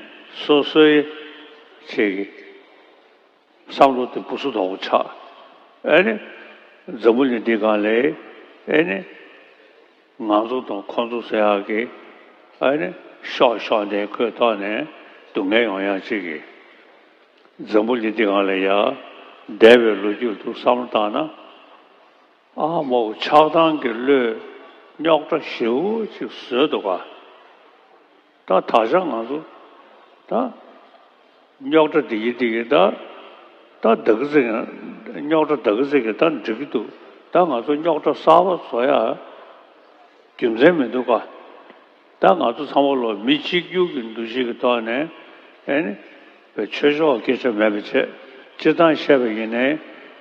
སོ་སོའི་ཆེད་ཀྱི་བསམ་བློ་དེ་སྦུ་སུ་དོག་པོ་ཆགས། ཨེ་ནི་འཛམ་བུ་གླིང་འདི་སྒང་ལ་ཨེ་ནི་ང་ཚོ་དང་ཁོང་ཚོ་ཟེར་ཡག་གི་ཨེ་ནི་ཤོག་ཤོག་ནས་ཁོའི་ཐོག་ནས་སྡུག་བསྔལ་ཡོང་ཡག་ཅིག་གི་འཛམ་བུ་གླིང་འདི་སྒང་ལ་ཡ་འདས་པའི་ལོ་རྒྱུས་ལ་ཐུག་བསམ་བློ་བཏང་ན། ཨ་མོ་ཆགས་སྡང་གི་བློས་རྙོག་དྲ་ཞེ་པོ་ཅིག་བཟོས་འདུག་ག་ད་ད་ཆ་ང་ཚོ་ད་རྙོག་དྲ་འདི་གི་འདི་གི་ད་ད་ད་གི་ཟིག་རྙོག་དྲ་ད་གི་ཟིག་གི་ད་འགྲིག་གི་འདུག་ད་ང་ཚོ་རྙོག་དྲ་གསར་པ་བཟོ་ཡ་རྒྱུ་མཚན་མི་འདུག་ག་ད་ང་ཚོ་ཚང་མ་ལོ་མི་གཅིག་གྱུར་གྱི་འདུ་ཤེས་ཀྱི་ཐོག་ནས་ཨེ་ནི་བའི་ཆོས་ཕྱོགས་སྐད་ཆ་མེད་པ་བྱས་སྤྱིར་བཏང་བཤད་པ་ཡིན་ནའི་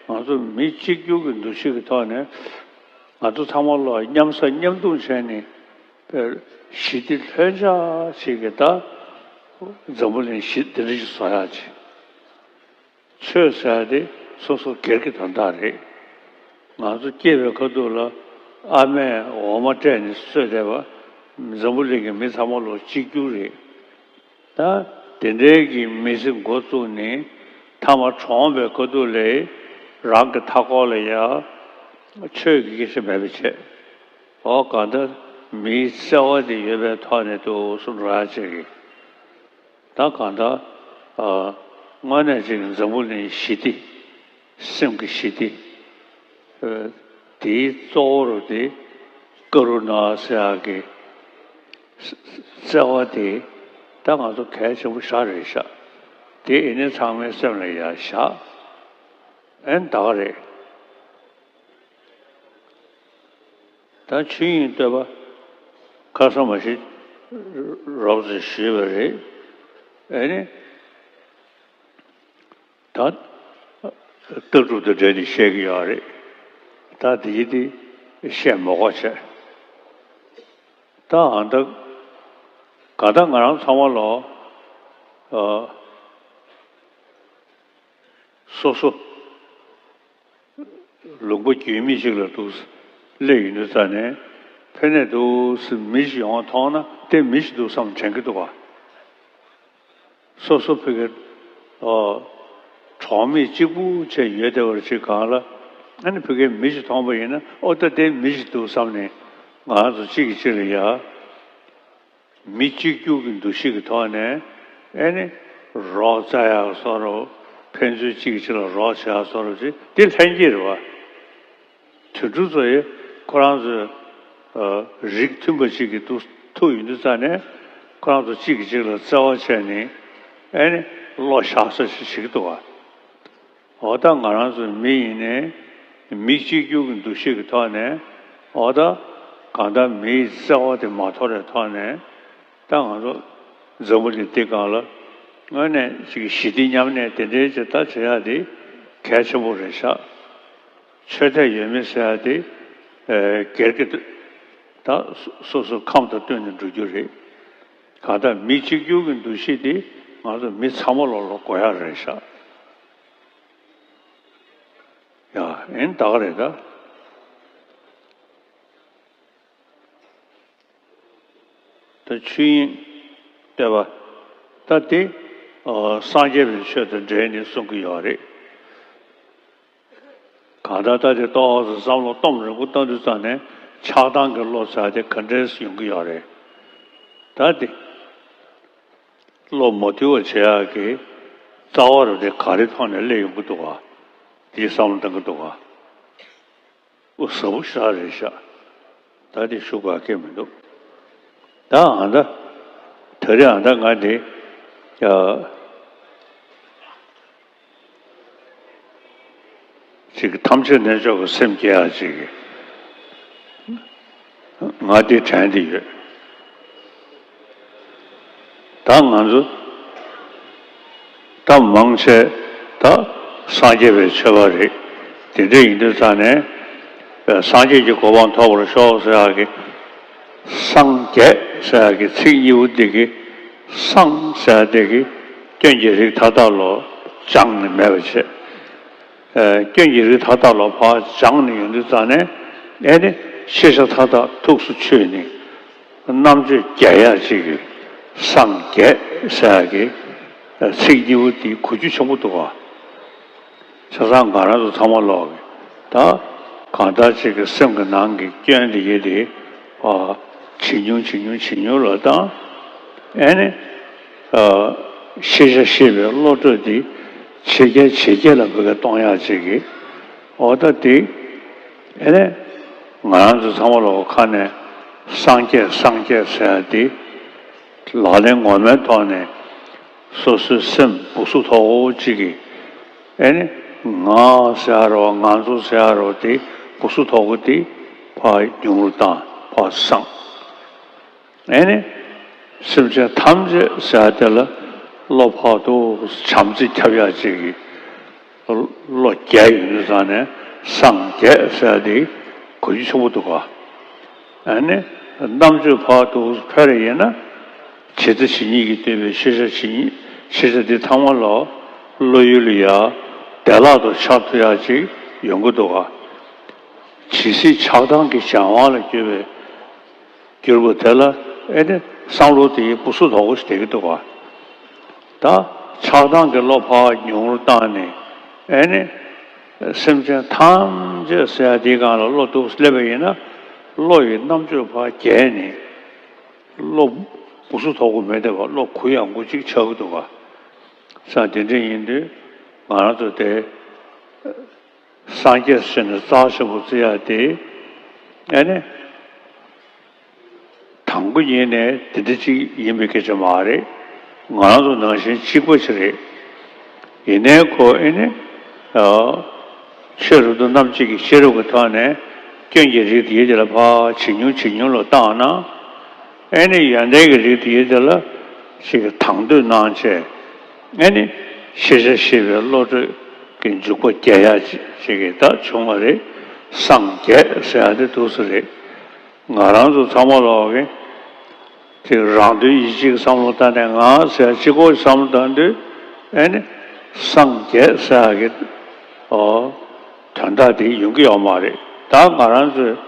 ང་ཚོ་མི་གཅིག་གྱུར་གྱི་འདུ་ཤེས་ཀྱི་ཐོག་ནས་ང་ཚོ་ཚང་མ་ལོ་མཉམ་ཟ་མཉམ་འཐུང་བྱས་ནས་བའི་ཞི་བདེ་ལྷོད་འཇགས་ཤིག་གི་ད་འཛམ་བུ་གླིང་ཞི་བདེ་འདྲ་ཞིག་བཟོ་ཡག་ཅིག་ཆོས་ཟེར་ཡ་དེ་ སོ་སོ་སྒེར་གྱི་དོན་དག་རེད། ང་ཚོ་སྐྱེས་པའི་ཁ་ཐུག་ལ་ཨ་མས་འོ་མ་སྤྲད་ནས་གསོས་བསྡད་པ་འཛམ་བུ་གླིང་གི་མི་ཚང་མ་ལོ་གཅིག་གྱུར་རེད། ད་དེ་འདྲའི་གི་མི་ཚེ་འགོ་བཙུགས་ནས་མཐའ་མ་གྲོངས་པའི་ཁ་ཐུག་ལ་རང་གི་མཐའ་འཁོར་ལ་ཡང་ཆོས་ཀྱི་སྐད་ཆ་མེད་པ་བྱས། འོ་གང་ལྟར་མིའི་བརྩེ་བ་དེ་ཡོད་པའི་ཐོག་ནས་འདུག་སེ་འགྲོ་ཡ་བྱེད་ཀྱི། ད་གང་ལྟར་ཨ། དངོས་གནས་ཅིག་འཛམ་བུ་གླིང་ཞི་བདེ། སེམས་ཀྱི་ཞི་བདེ། ཨ། དེའི་གཙོ་བོ་རུ་དེ་ཀ་རུ་ཎ་ཟེར་ཡག་གི་བརྩེ་བ་དེ་ད་ང་ཚོ་གལ་ཆེན་པོ་ཞེ་དྲག་རེད་ཤག་དེ་ཡིན་ནའི་ཚང་མའི་སེམས་ལ་ཡ་བཞག་ཨེ་ད་ག་རེད། ད་ཆོས་དབྱིངས་བསྟོད་པ་ཁ་སང་མ་ཞིག་རོབ་ཙམ་ཞུས་པ་རེད། ཨེ་ནི། ད་ལྟ་གྲུབ་དང་འབྲེལ་ནས་བཤད་ཀྱི་ཡོད་རེད། ད་དེ་ཡི་དེ་བཤད་མ་དགོས་བྱས། ད་ཨ་ད་ག་ད་ང་རང་ཚང་མ་ལོ། ཨ། སོ་སོ། ལུང་པ་རྒྱུས་མེད་ཅིག་ལ་འདུག་སླེབས་ཡོང་དུས་ཙ་ནས་ཕ་གིར་འདུག་སེ་མི་ཞིག་ཡོང་བ་མཐོང་ན་དེ་མི་ཞིག་འདུག་བསམ་དྲན་གྱི་འདུག་ག་སོ་སོ་ཕ་གིར་ཨོ། གྲོགས་མེད་གཅིག་པུ་བྱས་ཡོད་བསྡད་པ་ཅིག་སྒང་ལ་ཨ་ནི་ཕ་གིར་མི་ཞིག་མཐོང་པ་ཡིན་ན་ཨོ་ད་དེ་མི་ཞིག་འདུག་བསམ་ནས་ང་རང་ཚོ་གཅིག་གིས་གཅིག་ལ་ཡ། མི་གཅིག་གྱུར་གྱི་འདུ་ཤེས་ཀྱི་ཐོག་ནས་ཨེ་ནི་རོགས་བཙལ་ཡག་བཟོ་འདྲ། ཕན་ཚུན་གཅིག་གིས་གཅིག་ལ་རོགས་བྱེད་ཡག་བཟོ་འདྲ་ཅིག་དེ་ལྷན་སྐྱེས་རེད་བ། དུད་འགྲོ་ཚོ་ཡིས་ཁོ་རང་ཚོའི་ཨ། རིགས་མཐུན་པ་ཅིག་གི་འདུག་ཐུག་ཡོང་དུས་ཙ་ནས་ཁོ་རང་ཚོ་གཅིག་གིས་གཅིག་ལ་བརྩེ་བ་བྱས་ནས་ཨེ་ནི་བློ་བཞག་ས་ཞིག་བྱེད་ཀྱི་འདུག་བ། འོ་ད་ང་རང་ཚོ་མི་ཡིན་ནའི་མི་གཅིག་གྱུར་གྱི་འདུ་ཤེས་ཀྱི་ཐོག་ནས་འོ་ད་གང་ལྟར་མིའི་བརྩེ་བ་དེ་མ་དོར་བའི་ཐོག་ནས་ད་ང་ཚོ་འཛམ་བུ་གླིང་འདི་སྒང་ལ་དངོས་གནས་ཅིག་ཞི་བདེ་མཉམ་གནས་དེ་འདྲའི་ཅིག་ད་བྱེད་ཡག་དེ་གལ་ཆེན་པོ་རེད་ཤག་ཆོས་དད་ཡོད་མེད་ཟེར་ཡག་དེ་ཨེ། སྒེར་གྱི་ད་སོ་སོའི་ཁམས་དང་བསྟུན་ནས་འགྲོ་རྒྱུ་རེད། གང་ལྟར་མི་གཅིག་གྱུར་གྱི་འདུ་ཤེས་དེ་ང་ཚོ་མི་ཚང་མ་ལོ་ལོ་དགོས་ཡག་རེད་ཤག་ཡ། ཨེ་ནི་ད་ག་རེད་ད། ད་ཆོས་དབྱིངས་བསྟོད་པ། ད་དེ་ཨ། སངས་རྒྱས་པའི་ཆོས་དང་འབྲེལ་ནས་གསུང་གི་ཡོད་རེད། གང་ལྟར་ད་དེ་ཏོག་ཙམ་བསམ་བློ་གཏོང་རིང་པོ་བཏང་དུས་ཙང་ནས་ཆགས་སྡང་གི་བློ་ཟེར་དེ་ག་འདྲས་ཡོང་གི་ཡོད་རེད། ད་དེ། བློ་མ་དུལ་བ་བྱེད་ཡག་གི་རྩ་བ་རུ་དེ་ག་རེ་ཐོག་ནས་སླེབས་ཡོང་གི་འདུག་ག་དེའི་བསམ་བློ་གཏང་གི་འདུག་ག་འུ་ཟབ་པོ་ཞེ་དྲག་རེད་ཤག་ད་དེ་ཞུ་དགོས་ཀྱི་མི་འདུག་ད་ཨ་ད། ད་རེས་ཨ་ད་ང་དེ། ཡ། ཅིག་ཐམས་ཅད་རྣལ་འབྱོར་པའི་སེམས་སྐྱེ་ཡག་ཅིག་ང་དེ་དྲན་དེ་ཡོད། ད་ང་ཚོ་ད་མང་ཆེ་ད་སངས་རྒྱས་པའི་ཆོས་པ་རེད། དེ་འདྲ་ཡིན་དུས་ཙང་ནས་སངས་རྒྱས་ཀྱི་གོ་འཕང་ཐོབ་པར་ཤོག་ཟེར་ཡག་གི་སངས་རྒྱས་ཟེར་ཡག་གི་ཚིག་གཉིས་པོ་འདི་གི་སངས་ཟེར་ཡག་འདི་གི་སྐྱོན་གྱི་རིགས་མཐའ་དག་ལོ་སྦྱངས་ནས་མེད་པ་བྱས། ཨ། སྐྱོན་གྱི་རིགས་མཐའ་དག་ལོ་ཕར་སྦྱངས་ནས་ཡོང་དུས་ཙང་ནས་ཨེ་ནི་ཤེས་བྱ་མཐའ་དག་ཐུགས་སུ་ཆུད་ནས་རྣམ་དཔྱོད་རྒྱས་ཡག་ཅིག་གི་སངས་རྒྱས་ཟེར་ཡག་གི་ཚིག་གཉིས་པོ་འདི་གོ་རྒྱུ་ཆེན་པོ་འདུག་ག་བྱས་ཙང་ང་རང་ཚོ་ཚང་མ་ལོག་གི་ད་གང་ལྟར་ཅིག་གི་སེམས་ཀྱི་ནང་གི་སྐྱོན་དེ་གི་དེ་ཨ། ཇེ་ཉུང་ཇེ་ཉུང་ཇེ་ཉུང་ལ་བཏང་། ཨེ་ནི་ཨ། ཤེས་བྱ་ཤེས་པའི་བློ་གྲོས་དེ་ཇེ་རྒྱས་ཇེ་རྒྱས་ལ་བོད་སྐད་གཏོང་ཡག་ཅིག་གི་འོ་ད་དེ་ཨེ་ནི་ང་རང་ཚོ་ཚང་མ་ལོག་གི་ཁ་ནས་སངས་རྒྱས་སངས་རྒྱས་ཟེར་ཡག་དེ་ལག་ལེན་ངོ་མའི་ཐོག་ནས་སོ་སོའི་སེམས་སྦུ་སུབ་ཐོག་ཅིག་གིས་ཨེ་ནི་ང་ཟེར་ཡག་རེད་བ། ང་ཚོ་ཟེར་ཡག་རེད་བ། དེ་སྦུ་སུབ་ཐོག་དེ་ཕར་ཉུང་རུ་བཏང་། ཕར་སངས། ཨེ་ནི་སེམས་ཅན་ཐམས་ཅད་ཟེར་ཡག་དེ་ལ་བློ་ཕར་འདུག་སེ་བྱམས་བརྩེ་ཁྱབ་ཡག་ཅིག་གི་བློ་རྒྱས་ཡོང་དུས་ཙང་ནས་སངས་རྒྱས་ཟེར་ཡག་དེ་གོ་རྒྱུ་ཆེན་པོ་འདུག་ག་ཨ་ནི་རྣམ་དཔྱོད་ཕར་འདུག་སེ་འཕེལ་བ་ཡིན་ན་ཇི་ལྟ་ཇི་སྙེད་ཀྱིས་བསྟན་པའི་ཤེས་བྱ་ཇི་སྙེད། ཤེས་བྱ་འདི་ཚང་མ་ལ་བློ་ཡུལ་ལ་ཡ་ བདེ་བླག་ཏུ་འཆར་ཐུབ་ཡག་ཅིག་ཡོང་གི་འདུག་ག། ཇི་སྲིད་ཆགས་སྡང་གི་གཞན་དབང་ལ་གྱུར་པའི་གྱུར་པ་དེ་ལ་ཨེ་ནི་བསམ་བློ་དེ་སྦུ་སུབ་དོག་པོ་ཞིག་བསྡད་ཀྱི་འདུག་ག། ད་ཆགས་སྡང་གི་བློ་ཕར་ཉུང་རུ་བཏང་ནས་ཨེ་ནི་སེམས་ཅན་ཐམས་ཅད་ཟེར་ཡ་དེའི་སྒང་ལ་བློ་གཏུགས་སླེབས་པ་ཡིན་ན། བློ་ཡི་རྣམ་དཔྱོད་ཕར་རྒྱས་ནས། བློ་སྦུ་སུབ་དོག་པོ་མེད་བསྡད་པ། བློ་གུ་ཡངས་པོ་ཅིག་ཆགས་ཀྱི་འདུག་ག། ས་དེ་འདྲ་ཡིན་དུས་ང་རང་ཚོ་དེ་སངས་རྒྱས་ཟེར་ནས་རྩ་ཆེན་པོ་བརྩི་ཡ་དེ་ཨེ་ནི་དང་པོ་ཉིད་ནས་དེ་འདྲ་ཅིག་ཡིན་པའི་སྐད་ཆ་མ་རེད། ང་རང་ཚོ་ནང་བཞིན་གཅིག་པ་ཞིག་རེད། ཡིན་ནའི་ཁོ་ཨེ་ནི་ཨ་ཆོས་རབ་ཏུ་རྣམ་འབྱེད་ཀྱི་ཤེས་རབ་ཀྱི་ཐོག་ནས་སྐྱོན་གྱི་རིགས་དེ་དེ་ལ་ཕར་ཇེ་ཉུང་ཇེ་ཉུང་ལ་བཏང་ན། ཨེ་ནི་ཡོན་ཏན་གྱི་རིགས་དེ་དེ་ལ་ཞིག་གི་དང་དོད་གནང་བྱས། ཨེ་ནི་ཤེས་བྱ་ཤེས་པའི་བློ་གྲོས་ཀྱི་འཇུག་པ་རྒྱས་ཡག་ཅིག་གི་ད་བྱུང་བ་རེད། སངས་རྒྱས་ཟེར་ཡག་དེ་འདུག་སེ་རེད། ང་རང་ཚོ་ཚང་མ་ལོག་གི་ཅིག་རང་དོན་ཡིད་བྱེད་ཀྱི་བསམ་བློ་བཏང་ནས་ང་ཟེར་གཅིག་པོ་བསམ་བློ་བཏང་དུས་ཨེ་ནི་སངས་རྒྱས་ཟེར་ཡག་གི་ཨོ་དོན་དག་དེ་ཡོང་གི་ཡོད་མ་རེད། ད་ང་རང་ཚོས་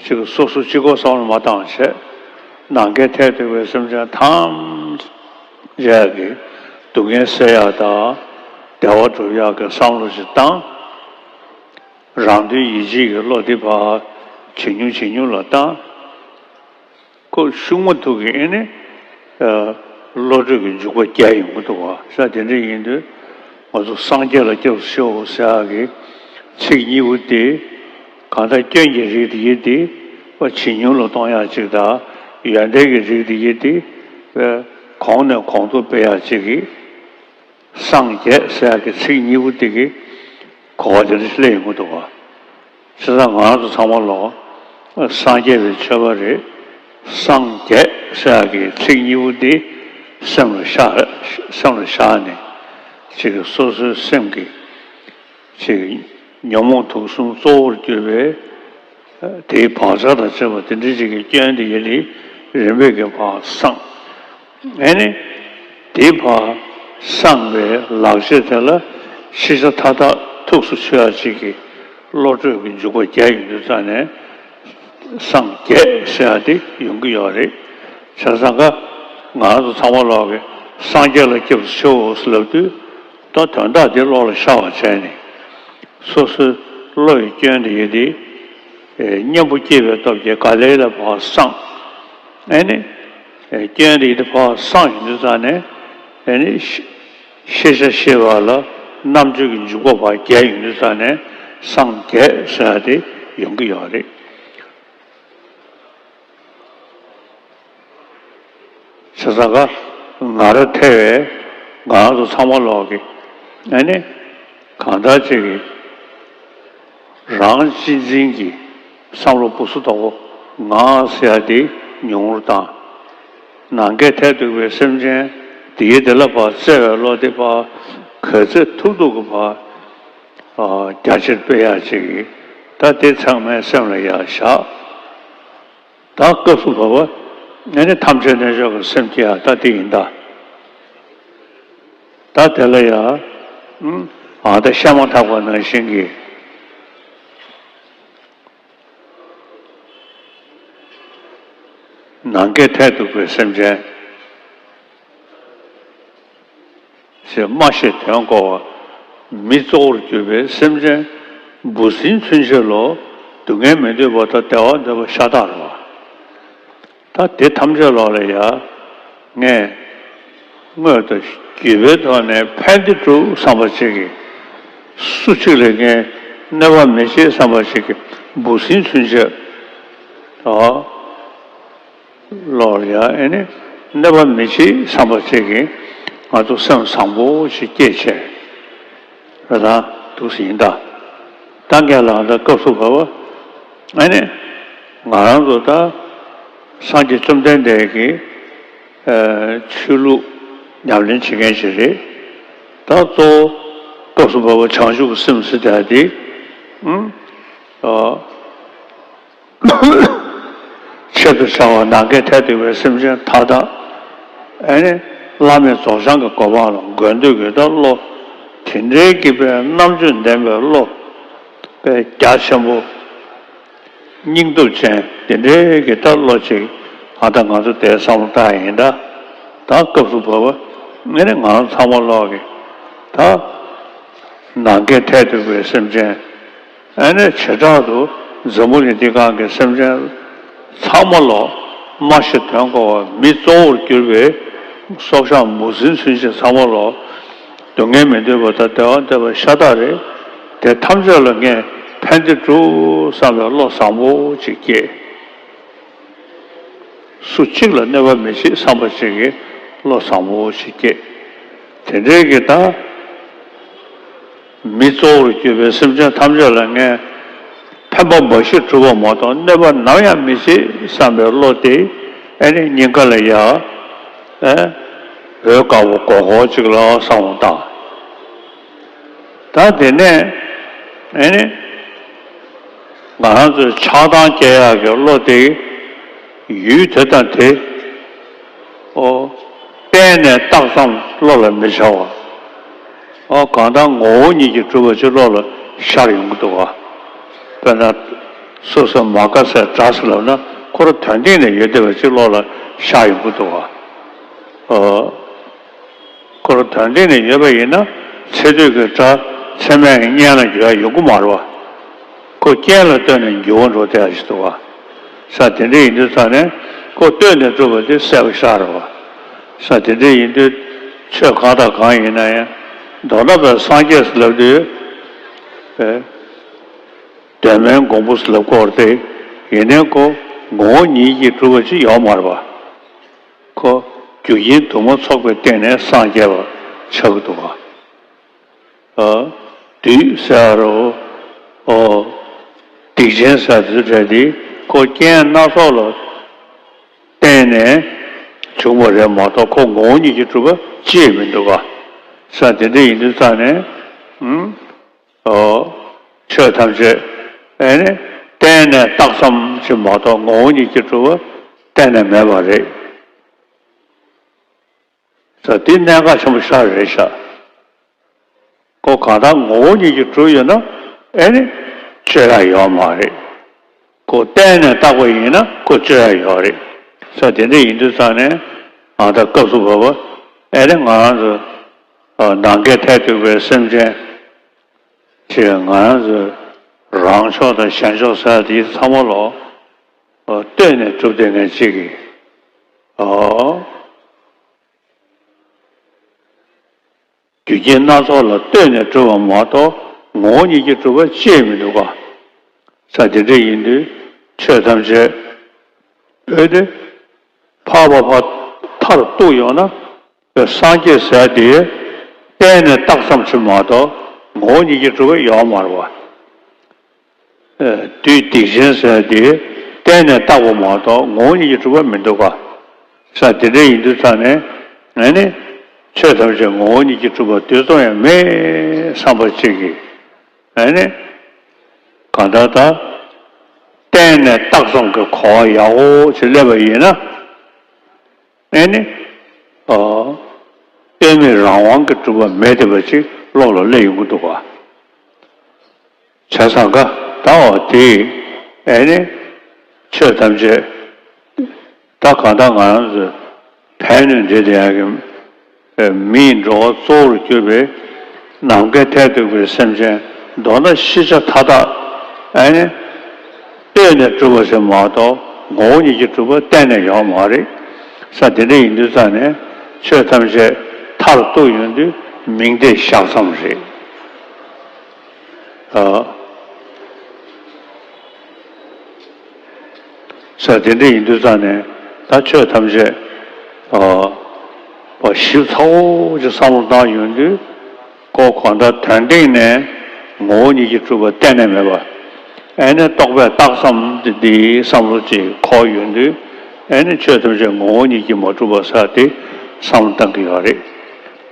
ཅིག་སོ་སོ་གཅིག་པོ་བསམ་བློ་མ་བཏང་བྱས། ནམ་མཁའི་མཐས་གཏུགས་པའི་སེམས་ཅན་ཐམས་ཅད་ཀྱི་སྡུག་བསྔལ་སེལ་ཡག་དང་བདེ་བ་སྒྲུབ་ཡག་གི་བསམ་བློ་ཞིག་བཏང་། རང་དོན་ཡིད་བྱེད་ཀྱི་བློ་དེ་ཕར་ཇེ་ཉུང་ཇེ་ཉུང་ལ་བཏང་། ཁོ་ཤུགས་མ་ཐུག་གི་ཨེ་ནི་བློ་གྲོས་ཀྱི་འཇུག་པ་རྒྱས་ཡོང་གི་འདུག་བ། ས་དེ་འདྲ་ཡིན་དུས་ང་ཚོ་སངས་རྒྱས་ལ་སྐྱབས་སུ་མཆིའོ་ཟེར་ཡག་གི་ཚིག་གཉིས་པོ་དེ། གང་ལྟར་སྐྱོན་གྱི་རིགས་དེ་ཡིན་ཏེ་ཇེ་ཉུང་ལ་གཏོང་ཡག་ཅིག་དང་། ཡོན་ཏན་གྱི་རིགས་དེ་ཡིན་ཏེ་གོང་ནས་གོང་དུ་སྤེལ་ཡག་ཅིག་གི། སངས་རྒྱས་ཟེར་ཡག་གི་ཚིག་གཉིས་པོ་དེ་གི་གོ་བ་དེ་འདྲ་སླེབས་ཡོང་གི་འདུག་བ། བྱས་ཙང་ང་རང་ཚོ་ཚང་མ་ལོག་སངས་རྒྱས་པའི་ཆོས་པ་རེད། སངས་རྒྱས་ཟེར་ཡག་གི་ཚིག་གཉིས་པོ་འདི་སེམས་ལ་བཞག་སེམས་ལ་བཞག་ནས་ཅིག་སོ་སོའི་སེམས་ཀྱི་ཅིག་ཉོན་མོངས་དུག་གསུམ་གཙོ་བོར་གྱུར་པའི་དེའི་བག་ཆགས་དང་བཅས་པ་དེ་འདྲ་ཅིག་གི་སྐྱོན་དེ་ཡིན་ནི་རིམ་པས་ཀྱི་བར་སངས། ཨེ་ནི། དེའི་བར་སངས་པའི་ལག་རྗེས་དེ་ལ་ཤེས་བྱ་མཐའ་དག་ཐུགས་སུ་ཆུད་ཡག་ཅིག་གི་བློ་གྲོས་ཀྱི་འཇུག་པ་རྒྱས་ཡོང་དུས་ཙང་ནས་སངས་རྒྱས་ཟེར་ཡག་དེ་ཡོང་གི་ཡོད་རེད། བྱས་ཙང་ཀ་ང་རང་ཚོ་ཚང་མ་ལོག་གི་སངས་རྒྱས་ལ་སྐྱབས་སུ་མཆིའོ་ཟེར་ལབ་དུས། ད་དོན་དག་དེ་བློ་ལ་ཤར་བ་བྱས་ནས། སོ་སོའི་བློ་ཡི་སྐྱོན་དེ་ཡོད་དེ། གཉེན་པོ་སྐྱེས་པའི་སྟོབས་ཀྱིས་ག་ལེ་ལ་བག་སངས། ཨེ་ནི། སྐྱོན་དེ་ཡོད་དེ་བག་སངས་ཡོང་དུས་ཙང་ནས། ཨེ་ནི། ཤེས་བྱ་ཤེས་པ་ལ་རྣམ་དཔྱོད་ཀྱི་འཇུག་པ་ཕར་རྒྱས་ཡོང་དུས་ཙང་ནས་སངས་རྒྱས་ཟེར་ཡག་དེ་ཡོང་གི་ཡོད་རེད། བྱས་ཙང་ཀ་ང་རང་ཐེ་བའི་ང་རང་ཚོ་ཚང་མ་ལོག་གི་ཨ་ནི་གང་ལྟར་ཅིག་གི་རང་གཅེས་འཛིན་གྱི་བསམ་བློ་སྦུ་སུབ་དོག་པོ་ང་ཟེར་ཡག་དེ་ཉུང་རུ་བཏང་། ནམ་མཁའི་མཐས་གཏུགས་པའི་སེམས་ཅན་དེའི་དེ་ལ་ཕར་བརྩེ་བའི་བློ་དེ་ཕར་ག་ཚོད་ཐུབ་ཐུབ་ཀྱི་ཕར་རྒྱ་ཆེར་སྤེལ་ཡག་ཅིག་གི་ད་དེ་ཚང་མའི་སེམས་ལ་ཡར་བཞག། ད་སྐབས་སུ་བབ་པ། ཨ་ནི་ཐམས་ཅད་རྣལ་འབྱོར་གྱི་སེམས་ཀྱི་ཡང་ད་དེ་ཡིན་ད། ད་དེ་ལ་ཡང་། ཨ་ད་བཤད་མ་ཐག་པ་ནང་བཞིན་གྱི། ནམ་མཁའི་མཐས་གཏུགས་པའི་སེམས་ཅན། ཞེས་སྨྲ་ཤེས་དོན་གོ་བ། མི་གཙོ་བོར་གྱུར་པའི་སེམས་ཅན་འབུ་སྲིན་ཚུན་ཆད་ལ་སྡུག་བསྔལ་མི་འདོད་པ་དང་བདེ་བ་འདོད་པ་ཤ་སྟག་རེད་བ། ད་དེ་ཐམས་ཅད་ལོག་ལ་ཡ། ངས་དངོས་དང་བརྒྱུད་པའི་ཐོག་ནས་ཕན་བདེ་སྒྲུབ་བསམ་པ་ཅིག་གིས། སུ་གཅིག་ལ་ངས་གནོད་པ་མི་བྱེད་བསམ་པ་ཅིག་གིས་འབུ་སྲིན་ཚུན་ཆད། ཨོ། ལོག་ལ་ཡ་ཨེ་ནི་གནོད་པ་མི་བྱེད་བསམ་པ་ཅིག་གིས་ང་ཚོ་སེམས་བཟང་པོ་ཞིག་སྐྱེས་བྱས། རེད་དང་འདུག་སེ་ཡིན་ད། ད་ངས་ལབ་ད་སྐབས་སུ་བབ་པ། ཨེ་ནི་ང་རང་ཚོ་ད་སངས་རྒྱས་བཅོམ་ལྡན་འདས་ཀྱི་ཆོས་ལུགས་ཉམས་ལེན་བྱེད་མཁན་ཞིག་རེད། ད་གཙོ་བོ་སྐབས་སུ་བབ་པ་བྱང་ཆུབ་ཀྱི་སེམས་ཟེར་ཡག་དེ། ཨུམ། ཨ། ཆེད་དུ་བྱ་བ་ནམ་མཁའི་མཐས་གཏུགས་པའི་སེམས་ཅན་མཐའ་དག། ཨེ་ནི་བླ་མེད་རྫོགས་བྱང་གི་གོ་འཕང་ལ་འགོད་འདོད་ཀྱི་ད་བློ་ དེ་འདྲའི་གི་པའི་རྣམ་དཔྱོད་ལྡན་པའི་བློ་པའི་རྒྱ་ཆེན་པོ། སྙིང་སྟོབས་ཅན་དེ་འདྲའི་གི་ད་བློ་ཅིག་ཨ་ད་ང་ཚོ་དེ་བསམ་བློ་བཏང་ཡིན་ད། ད་སྐབས་སུ་བབ་པ་ཨེ་ནི་ང་རང་ཚང་མ་ལོག་གི་ད་ནམ་མཁའི་མཐས་གཏུགས་པའི་སེམས་ཅན། ཨེ་ནི་བྱེ་བྲག་ཏུ་འཛམ་བུ་གླིང་འདི་སྒང་གི་སེམས་ཅན་ཚང་མ་ལོ། སྨྲ་ཤེས་དོན་གོ་བ་མི་གཙོ་བོར་གྱུར་པའི་སྲོག་ཆགས་མུ་ཟིན་ཚུན་ཆད་ཚང་མ་ལོ། སྡུག་བསྔལ་མི་འདོད་པ་དང་བདེ་བ་འདོད་པ་ཤ་སྟག་རེད། དེ་ཐམས་ཅད་ལ་ངས་ཕན་བདེ་སྒྲུབ་བསམ་པའི་བློ་བཟང་པོ་ཅིག་སྐྱེས། སུ་གཅིག་ལ་གནོད་པ་མི་བྱེད་བསམ་པ་ཅིག་གི་བློ་བཟང་པོ་ཅིག་སྐྱེས། དེ་འདྲའི་གི་ད། མི་གཙོ་བོར་གྱུར་པའི་སེམས་ཅན་ཐམས་ཅད་ལ་ངས་ཕན་པ་འབའ་ཞིག་བསྒྲུབ་པ་མ་གཏོགས་གནོད་པ་ནམ་ཡང་མི་བྱེད་བསམ་པའི་བློ་དེ་ཨེ་ནི་སྙིང་ག་ལ་ཡ། ཨེ། འོད་དཀར་པོ་གོར་གོར་ཅིག་ལ་བསམ་བློ་བཏང་། ད་དེ་ནས་ཨེ་ནི་ང་རང་ཚོའི་ཆགས་སྡང་སྐྱེ་ཡག་གི་བློ་དེ་ཡུལ་དེ་དང་དེ། ཨོ། གཏན་ནས་བཏགས་ཙམ་བློ་ལ་མི་འཆར་བ། ཨོ་གང་ལྟར་ངོ་བོ་ཉིད་ཀྱིས་གྲུབ་པ་ཅིག་བློ་ལ་ཤར་ཡོང་གི་འདུག་ག་དཔེར་ན། སོ་སོ་མ་དགའ་སའི་སྒྲ་ཟེར་ལབ་ན་ཁོ་རང་དོན་སྟེང་ནས་ཡོད་བསྡད་པ་ཅིག་བློ་ལ་ཤར་ཡོང་གི་འདུག་ག་ཨོ། ཁོ་རང་དོན་སྟེང་ནས་ཡོད་པ་ཡིན་ན་ཚེ་སྟོད་ཀྱི་སྒྲ་ཚད་མས་སྙན་ལ་འགྱུར་ཡ་ཡོང་གི་མ་རེད་བ། ཁོ་རྐྱེན་ལ་ལྟོས་ནས་འགྱུར་བ་འགྲོ་བསྡད་ཡ་ཞིག་འདུག་བ། ས་དེ་འདྲ་ཡིན་དུས་ཙང་ནས་ཁོ་ལྟོས་ནས་གྲུབ་པ་དེ་གསལ་པོ་ཤར་བ། ས་དེ་འདྲ་ཡིན་དུས་ཆོས་གང་དང་གང་ཡིན་ན་ཡང་མདོར་ན་པའི་སངས་རྒྱས་སུ་ལབ་དུས། ཨེ། གདོད་མའི་མགོན་པོ་སུ་ལབ་སྐོར་དེ་ཡིན་ནའི་ཁོ་ངོ་བོ་ཉིད་ཀྱིས་གྲུབ་པ་ཅིག་ཡོད་མ་རེད་བ། ཁོ་རྒྱུ་རྐྱེན་དུ་མ་ཚོགས་པའི་སྟེང་ནས་སངས་རྒྱས་པ་ཆགས་ཀྱི་འདུག་བ། ཨ། བདུད་ཟེར་རོ། ཨོ། སྡིག་ཅན་ཟེར་དུས་འདྲ་དེ་ཁོ་རྐྱེན་སྣ་ཚོགས་ལ་བརྟེན་ནས་བྱུང་བ་རེད་མ་གཏོགས་ཁོ་ངོ་བོ་ཉིད་ཀྱིས་གྲུབ་པ་ཅིག་མི་འདུག་ག་ས་དེ་འདྲ་ཡིན་དུས་ཙང་ནས། ཨུམ། ཨོ། ཆོས་ཐམས་ཅད་ཨེ་ནི་གཏན་ནས་བཏགས་ཙམ་ཅིག་མ་གཏོགས་ངོ་བོ་ཉིད་ཀྱིས་གྲུབ་པ་གཏན་ནས་མེད་པ་རེད། ས་དེ་གནད་འགག་ཆེན་པོ་ཤར་རེད་ཤག་ཁོ་གང་ལྟར་ངོ་བོ་ཉིད་ཀྱིས་གྲུབ་ཡོད་ན་ཨེ་ནི་སྤྱོད་ཡ་ཡོད་མ་རེད། ཁོ་གཏན་ནས་བཏགས་པ་ཡིན་ན་ཁོ་སྤྱོད་ཡ་ཡོད་རེད། ས་དེ་འདྲ་ཡིན་དུས་ཙང་ནས་ཨ་ད་སྐབས་སུ་བབ་པ་ཨེ་ནི་ང་རང་ཚོ་ནམ་མཁའི་མཐས་གཏུགས་པའི་སེམས་ཅན་ཅེས་ང་རང་ཚོ་རང་ཕྱོགས་དང་གཞན་ཕྱོགས་ཟེར་དེ་ཚང་མ་ལོ་ལྟོས་ནས་གྲུབ་བསྡད་མཁན་གཅིག་གིས། ཨོ། རྒྱུ་རྐྱེན་སྣ་ཚོགས་ལ་ལྟོས་ནས་གྲུབ་པ་མ་གཏོགས་ངོ་བོ་ཉིད་ཀྱིས་གྲུབ་པ་ཅིག་མི་འདུག་ག་ས་དེ་འདྲ་ཡིན་དུས་ཆོས་ཐམས་ཅད་འོད་དེ་འཕགས་པ་ཕར་མཐར་གཏུགས་ཡོང་ན་སངས་རྒྱས་ཟེར་དེ་གཏན་ནས་བཏགས་ཙམ་ཞིག་མ་གཏོགས་ངོ་བོ་ཉིད་ཀྱིས་གྲུབ་པ་ཡོད་མ་རེད་བ། བདུད་སྡིག་ཅན་ཟེར་དེ་གཏན་ནས་བཏགས་པ་མ་གཏོགས་ངོ་བོ་ཉིད་ཀྱིས་གྲུབ་པ་མི་འདུག་ག་ས་དེ་འདྲ་ཡིན་དུས་ཙང་ནས་ཨ་ནི་ཆོས་ཐམས་ཅད་ངོ་བོ་ཉིད་ཀྱིས་གྲུབ་པ་དུས་ཙམ་ཡང་མེད་བསམ་པ་གཅིག་གིས་ཨ་ནི་གང་ལྟར་ད་གཏན་ནས་བཏགས་ཙམ་གྱི་གོ་བ་ཡག་པོ་ཅིག་སླེབས་པ་ཡིན་ན། ཨེ་ནི། ཨོ། གཏན་མེད་རང་དབང་གིས་གྲུབ་པ་མེད་བསྡད་པ་ཅིག་བློ་ལ་སླེབས་ཡོང་གི་འདུག་ག་བྱས་ཙང་ཀ་ད་འོ་དེ་ཨེ་ནི། ཆོས་ཐམས་ཅད་ད་གང་ལྟར་ང་རང་ཚོ་ཕན་གནོད་འདྲེས་བསྡད་ཡག་གི་མིའི་འགྲོ་བ་གཙོ་བོར་གྱུར་པའི་ནམ་མཁའི་མཐས་གཏུགས་པའི་སེམས་ཅན་མདོར་ན་ཤེས་བྱ་མཐའ་དག་ཨེ་ནི། ལྟོས་ནས་གྲུབ་པ་ཞིག་མ་གཏོགས་ངོ་བོ་ཉིད་ཀྱིས་གྲུབ་པ་གཏན་ནས་ཡོད་མ་རེད། ས་དེ་འདྲ་ཡིན་དུས་ཙང་ནས་ཆོས་ཐམས་ཅད་མཐར་གཏུགས་ཡོང་དུས་མིང་བརྡས་བཞག་ཙམ་རེད། ཨ། ས་དེ་འདྲ་ཡིན་དུས་ཙང་ནས་ད་ཆོས་ཐམས་ཅད་ཨ། པ་ཞིབ་ཚགས་པོ་ཅིག་བསམ་བློ་བཏང་ཡོང་དུས། ཁོ་གང་ལྟར་དོན་སྟེང་ནས་ངོ་བོ་ཉིད་ཀྱིས་གྲུབ་པ་གཏན་ནས་མེད་པ། ཨེ་ནི་རྟོག་པས་བཏགས་ཙམ་དེ་འདིའི་བསམ་བློ་ཅིག་འཁོར་ཡོང་དུས། ཨེ་ནི་ཆོས་ཐམས་ཅད་ངོ་བོ་ཉིད་ཀྱིས་མ་གྲུབ་པ་ཟེར་དེ་བསམ་བློ་བཏང་གི་ཡོད་རེད།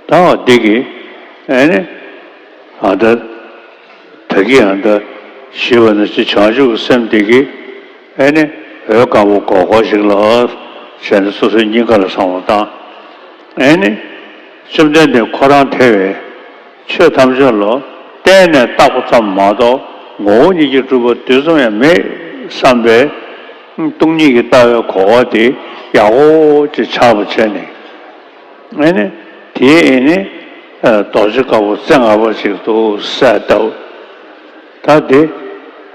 ད་འོ་འདི་གིས་ཨེ་ནི་ཨ་ད་ད་གི་ཨ་ད་ཞུས་པ་ནང་བཞིན་བྱང་ཆུབ་ཀྱི་སེམས་དེ་གིས་ཨེ་ནི་འོད་དཀར་པོ་གོར་གོར་ཞིག་ལ་ཞེས་ནས་སོ་སོའི་སྙིང་ག་ལ་བསམ་བློ་བཏང་། ཨེ་ནི། བཅོམ་ལྡན་འདས་ཁོ་རང་ཐེ་བའི་ ཆོས་ཐམས་ཅད་ལ་བརྟེན་ནས་བཏགས་པ་ཙམ་མ་གཏོགས་ངོ་བོ་ཉིད་ཀྱིས་གྲུབ་པ་དུས་ཙམ་ཡང་མེད་བསམ་པའི་སྟོང་ཉིད་ཀྱི་ལྟ་བའི་གོ་བ་དེ་ཡག་པོ་ཅིག་ཆགས་པ་བྱས་ནས། ཨེ་ནི། དེའི་ཨེ་ནི། རྡོ་རྗེ་དཀར་པོ་རྩེ་ལྔ་པ་ཅིག་ཏུ་གསལ་བཏབ། ད་དེ།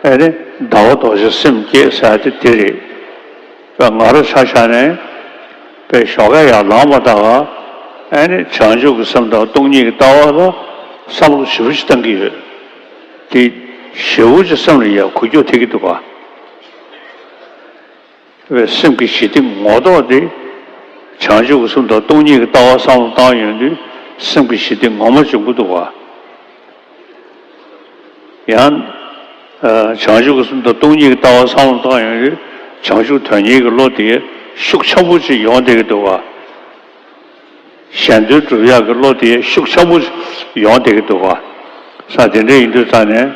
ཨེ་ནི། ཟླ་བ་རྡོ་རྗེ་སེམས་བསྐྱེད་ཟེར་ཡ་དེ་དེ་རེད། པའི་ང་རོ་ཆ་བཞག་ནས། པའི་ཞོགས་ཀས་ཡར་ལངས་པ་དང་། ཨེ་ནི་བྱང་ཆུབ་ཀྱི་སེམས་དང་སྟོང་ཉིད་ཀྱི་ལྟ་བ་ལ་བསམ་བློ་ཞེ་པོ་ཅིག་བཏང་གི་ཡོད། དེ་ཞེ་པོ་ཅིག་སེམས་ལ་ཡར་འགུལ་སྐྱོད་ཐེབས་ཀྱི་འདུག་ག་པའི་སེམས་ཀྱི་ཞི་བདེ་ངོ་ཐོག་དེ། བྱང་ཆུབ་ཀྱི་སེམས་དང་སྟོང་ཉིད་ཀྱི་ལྟ་བ་བསམ་བློ་བཏང་ཡོང་དུས་སེམས་ཀྱི་ཞི་བདེ་ངོ་མ་འབྱུང་གི་འདུག་ག་ཡང་། ཨ། བྱང་ཆུབ་ཀྱི་སེམས་དང་སྟོང་ཉིད་ཀྱི་ལྟ་བ་བསམ་བློ་བཏང་ཡོང་དུས་བྱང་ཆུབ་དོན་གཉེར་གྱི་བློ་དེ་ཤུགས་ཆེན་པོ་ཅིག་ཡོང་བསྡད་ཀྱི་འདུག་ག་གཞན་དོན་སྒྲུབ་ཡག་གི་བློ་དེ་ཤུགས་ཆེན་པོ་ཅིག་ཡོང་བསྡད་ཀྱི་འདུག་ག་ས་དེ་འདྲ་ཡིན་དུས་ཙང་ནས་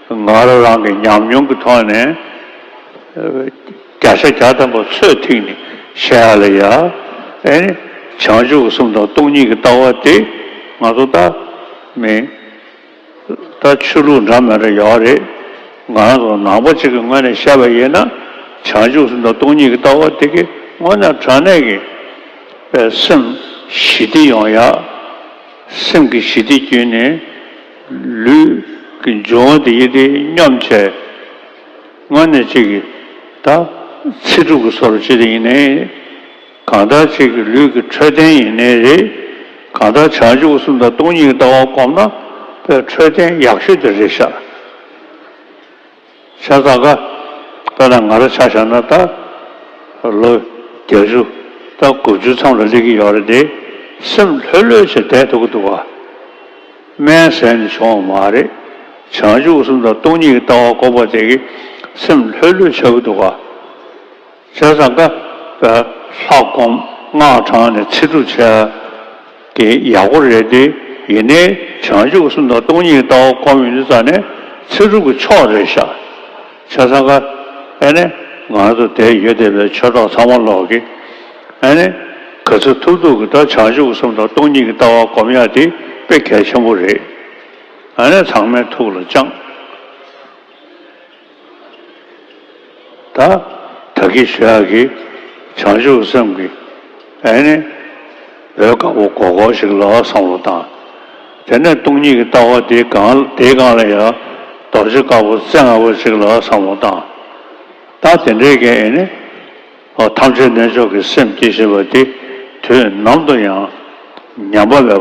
ང་རང་རང་གི་ཉམས་མྱོང་གི་ཐོག་ནས། ཨ། བརྒྱ་ཆ་བརྒྱ་ཐམ་པ་ཚོད་ཐིག་ནས་བཤད་ཡ་ལ་ཡ། ཨེ་ནི། བྱང་ཆུབ་ཀྱི་སེམས་དང་སྟོང་ཉིད་ཀྱི་ལྟ་བ་དེ་ང་ཚོ་ད་མི། ད་ཆོས་ལུགས་འདྲ་མི་འདྲ་ཡོད་རེད། ང་རང་ཚོ་ནང་པ་གཅིག་གི་ངོས་ནས་བཤད་པ་ཡིན་ན། བྱང་ཆུབ་སེམས་དང་སྟོང་ཉིད་ཀྱི་ལྟ་བ་དེ་གི་དངོས་གནས་དྲང་གནས་ཀྱི་པའི་སེམས་ཞི་བདེ་ཡོང་ཡ། སེམས་ཀྱི་ཞི་བདེ་བརྒྱུད་ནས་ལུས་ཀྱི་འབྱུང་བ་དེ་ཡི་དེ་སྙོམས་བྱས། དངོས་གནས་གཅིག་གི་ད་ཚེ་སྒྲུབ་ཀྱི་བཟོ་འདྲ་ཅིག་དེ་ཡིན་ནའི། གང་ལྟར་ཅིག་གི་ལུས་ཀྱི་འཕྲོད་བསྟེན་ཡིན་ནའི་རེད། གང་ལྟར་བྱང་ཆུབ་སེམས་དང་སྟོང་ཉིད་ཀྱི་ལྟ་བ་བསྒོམས་ན་པའི་འཕྲོད་བསྟེན་ཡག་ཤོས་དེ་རེད་ཤག་བྱས་ཙང་ཀ་དཔེར་ན་ང་རང་ཆ་བཞག་ན་ད་ལོ་བརྒྱད་ཅུ་ད་དགུ་བཅུ་མཚམས་ལ་སླེབས་ཀྱི་ཡོད་རེད་དེ། སེམས་ལྷོད་ལྷོད་བྱས་བསྡད་ཐུབ་ཀྱི་འདུག་ག་སྨན་ཟས་ནས་བྱུང་བ་མ་རེད། བྱང་ཆུབ་སེམས་དང་སྟོང་ཉིད་ཀྱི་ལྟ་བ་བསྒོམ་པ་དེ་གིས་སེམས་ལྷོད་ལྷོད་ཆགས་ཀྱི་འདུག་ག་བྱས་ཙང་ཀ་ལྷ་སྒོམ་སྔགས་བགྲངས་ནས་ཚེ་སྒྲུབ་བྱས་ཀྱི་ཡག་པོ་རེད་དེ། ཡིན་ནའི་བྱང་ཆུབ་སེམས་དང་སྟོང་ཉིད་ཀྱི་ལྟ་བ་སྒོམ་ཡོང་དུས་ཙང་ནས་ཚེ་སྒྲུབ་ཀྱི་མཆོག་རེད་ཤག་བྱས་ཙང་ཀ་ཨེ་ནས་ང་ཚོ་དེ་ཡོད་བསྡད་པའི་ཆོས་གྲོགས་ཚང་མ་ལོག་གི་ཨེ་ནས་ག་ཚོད་ཐུབ་ཐུབ་ཀྱི་ད་བྱང་ཆུབ་སེམས་དང་སྟོང་ཉིད་ཀྱི་ལྟ་བ་སྒོམ་ཡག་དེ་དཔེ་གལ་ཆེན་པོ་རེད། ཨེ་ནས་ཚང་མའི་ཐུགས་ལ་བཅངས། ད་ད་གི་ཞུ་ཡག་གི་བྱང་ཆུབ་སེམས་ཀྱི་ཨེ་ནི་འོད་དཀར་པོ་སྒོར་སྒོར་ཞིག་ལ་བསམ་བློ་བཏང་། དེ་ནས་སྟོང་ཉིད་ཀྱི་ལྟ་བ་དེའི་སྒང་དེའི་སྒང་ལ་ཡང་རྡོ་རྗེ་དཀར་པོ་རྩེ་ལྔ་པོ་ཞིག་ལ་བསམ་བློ་བཏང་། ད་དེ་འདྲའི་གི་ཨེ་ནི་ཐམས་ཅད་རྣལ་འབྱོར་གྱི་སེམས་བསྐྱེད་བཞིན་པ་དེ་དུས་ནམ་དུ་ཡང་ཉམས་པ་མེད་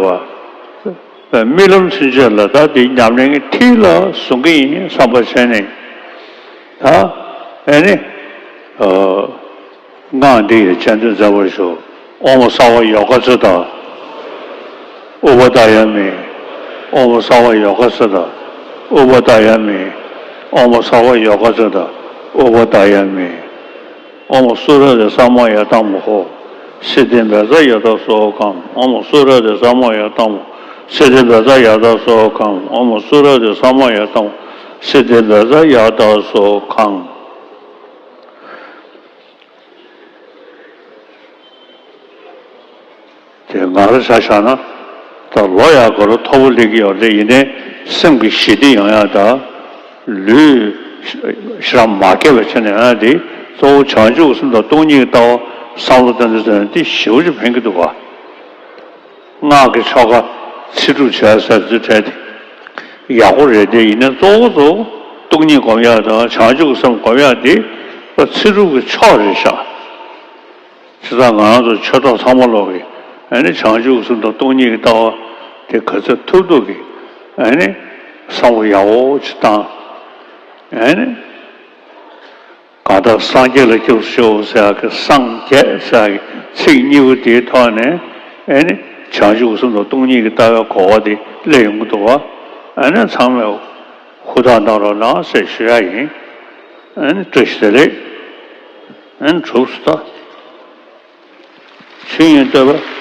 པ། རྨི་ལམ་ཚུན་ཆད་ལ་ད་དེ་ཉམས་ལེན་གྱི་མཐིལ་ལ་བཟུང་གི་ཡིན་བསམ་པ་བྱས་ནས། ད་ཨེ་ནི། སྔགས་འདི་ཡིས་སྤྱན་འདྲེན་མཛད་པར་ཤོག་ཨོཾ་སརྦ་ཡོ་ག་ཙིཏྟ་ཨུ་པ་དཱ་ཡ་མི། ཨོཾ་སརྦ་ཡོ་ག་ཙིཏྟ་ཨུ་པ་དཱ་ཡ་མི། ཨོཾ་སརྦ་ཡོ་ག་ཙིཏྟ་ཨུ་པ་དཱ་ཡ་མི། ཨོཾ་སུ་ར་ཏེ་ས་མ་ཡ་ཏཾ་ཧོ། སིདྡྷི་བཛྲ་ཡ་ཏ་སྭཱ་ཧཱ་ཀཾ། ཨོཾ་སུ་ར་ཏེ་ས་མ་ཡ་ཏཾ་ཧོ། སིདྡྷི་བཛྲ་ཡ་ཏ་སྭཱ་ཧཱ་ཀཾ། ཨོཾ་སུ་ར་ཏེ་ས་མ་ཡ་ཏཾ་ཧོ། སིདྡྷི་བཛྲ་ཡ་ཏ་སྭཱ་ཧཱ་ཀཾ། དེ་ང་རང་ཆ་བཞག་ན་ད་ལོ་ཡག་ག་རོ་མཐོ་པོ་སླེབས་ཀྱི་ཡོད་རེད། ཡིན་ནའི་སེམས་ཀྱི་ཞི་བདེ་ཡོང་ཡག་དང་ལུས་ཞེ་དྲག་མ་བསྐྱེད་པ་བྱས་ནས་ཡང་དེ་གཙོ་བོ་བྱང་ཆུབ་ཀྱི་སེམས་དང་སྟོང་ཉིད་ཀྱི་ལྟ་བ་བསམ་བློ་བཏང་དུས་ཙམ་ནས་དེ་ཞེ་པོ་ཅིག་ཕན་གྱི་འདུག་ག་སྔགས་ཀྱི་ཆོ་ག་ཚེ་སྒྲུབ་བྱས་ཟེར་དུས་བྲལ་ཏེ་ཡག་པོ་རེད་དེ། ཡིན་ནའི་གཙོ་བོ་གཙོ་བོ་སྟོང་ཉིད་སྒོམ་ཡག་དང་བྱང་ཆུབ་ཀྱི་སེམས་སྒོམ་ཡག་དེ་ཚེ་སྒྲུབ་ཀྱི་མཆོག་རེད་ཤག་བྱས་ཙང་ང་རང་ཚོ་ཆོས་གྲོགས་ཚང་མ་ལོག་གི་ཨ་ནི་བྱང་ཆུབ་ཀྱི་སེམས་དང་སྟོང་ཉིད་ཀྱི་ལྟ་བ་དེ་ག་ཚོད་ཐུབ་ཐུབ་ཀྱི་ཨ་ནི་བསམ་བློ་ཡག་པོ་ཅིག་བཏང་། ཨ་ནི་གང་ལྟར་སངས་རྒྱས་ལ་སྐྱབས་སུ་མཆིའོ་ཟེར་ཡག་གི་སངས་རྒྱས་ཟེར་ཡག་གི་ཚིག་གཉིས་པོ་དེའི་ཐོག་ནས་ཨ་ནི་བྱང་ཆུབ་ཀྱི་སེམས་དང་སྟོང་ཉིད་ཀྱི་ལྟ་བའི་གོ་བ་དེ་སླེབས་ཡོང་གི་འདུག་ག་ཨ་ནི་ཚང་མས་ཧུར་ཐག་གནང་རོགས་གནང་ཟེར་ཞུ་ཡག་ཡིན། ཨ་ནི་བཀྲ་ཤིས་བདེ་ལེགས། ཨ་ནི་གྲུབ་སོང་ད། ཆོས་དབྱིངས་བསྟོད་པ།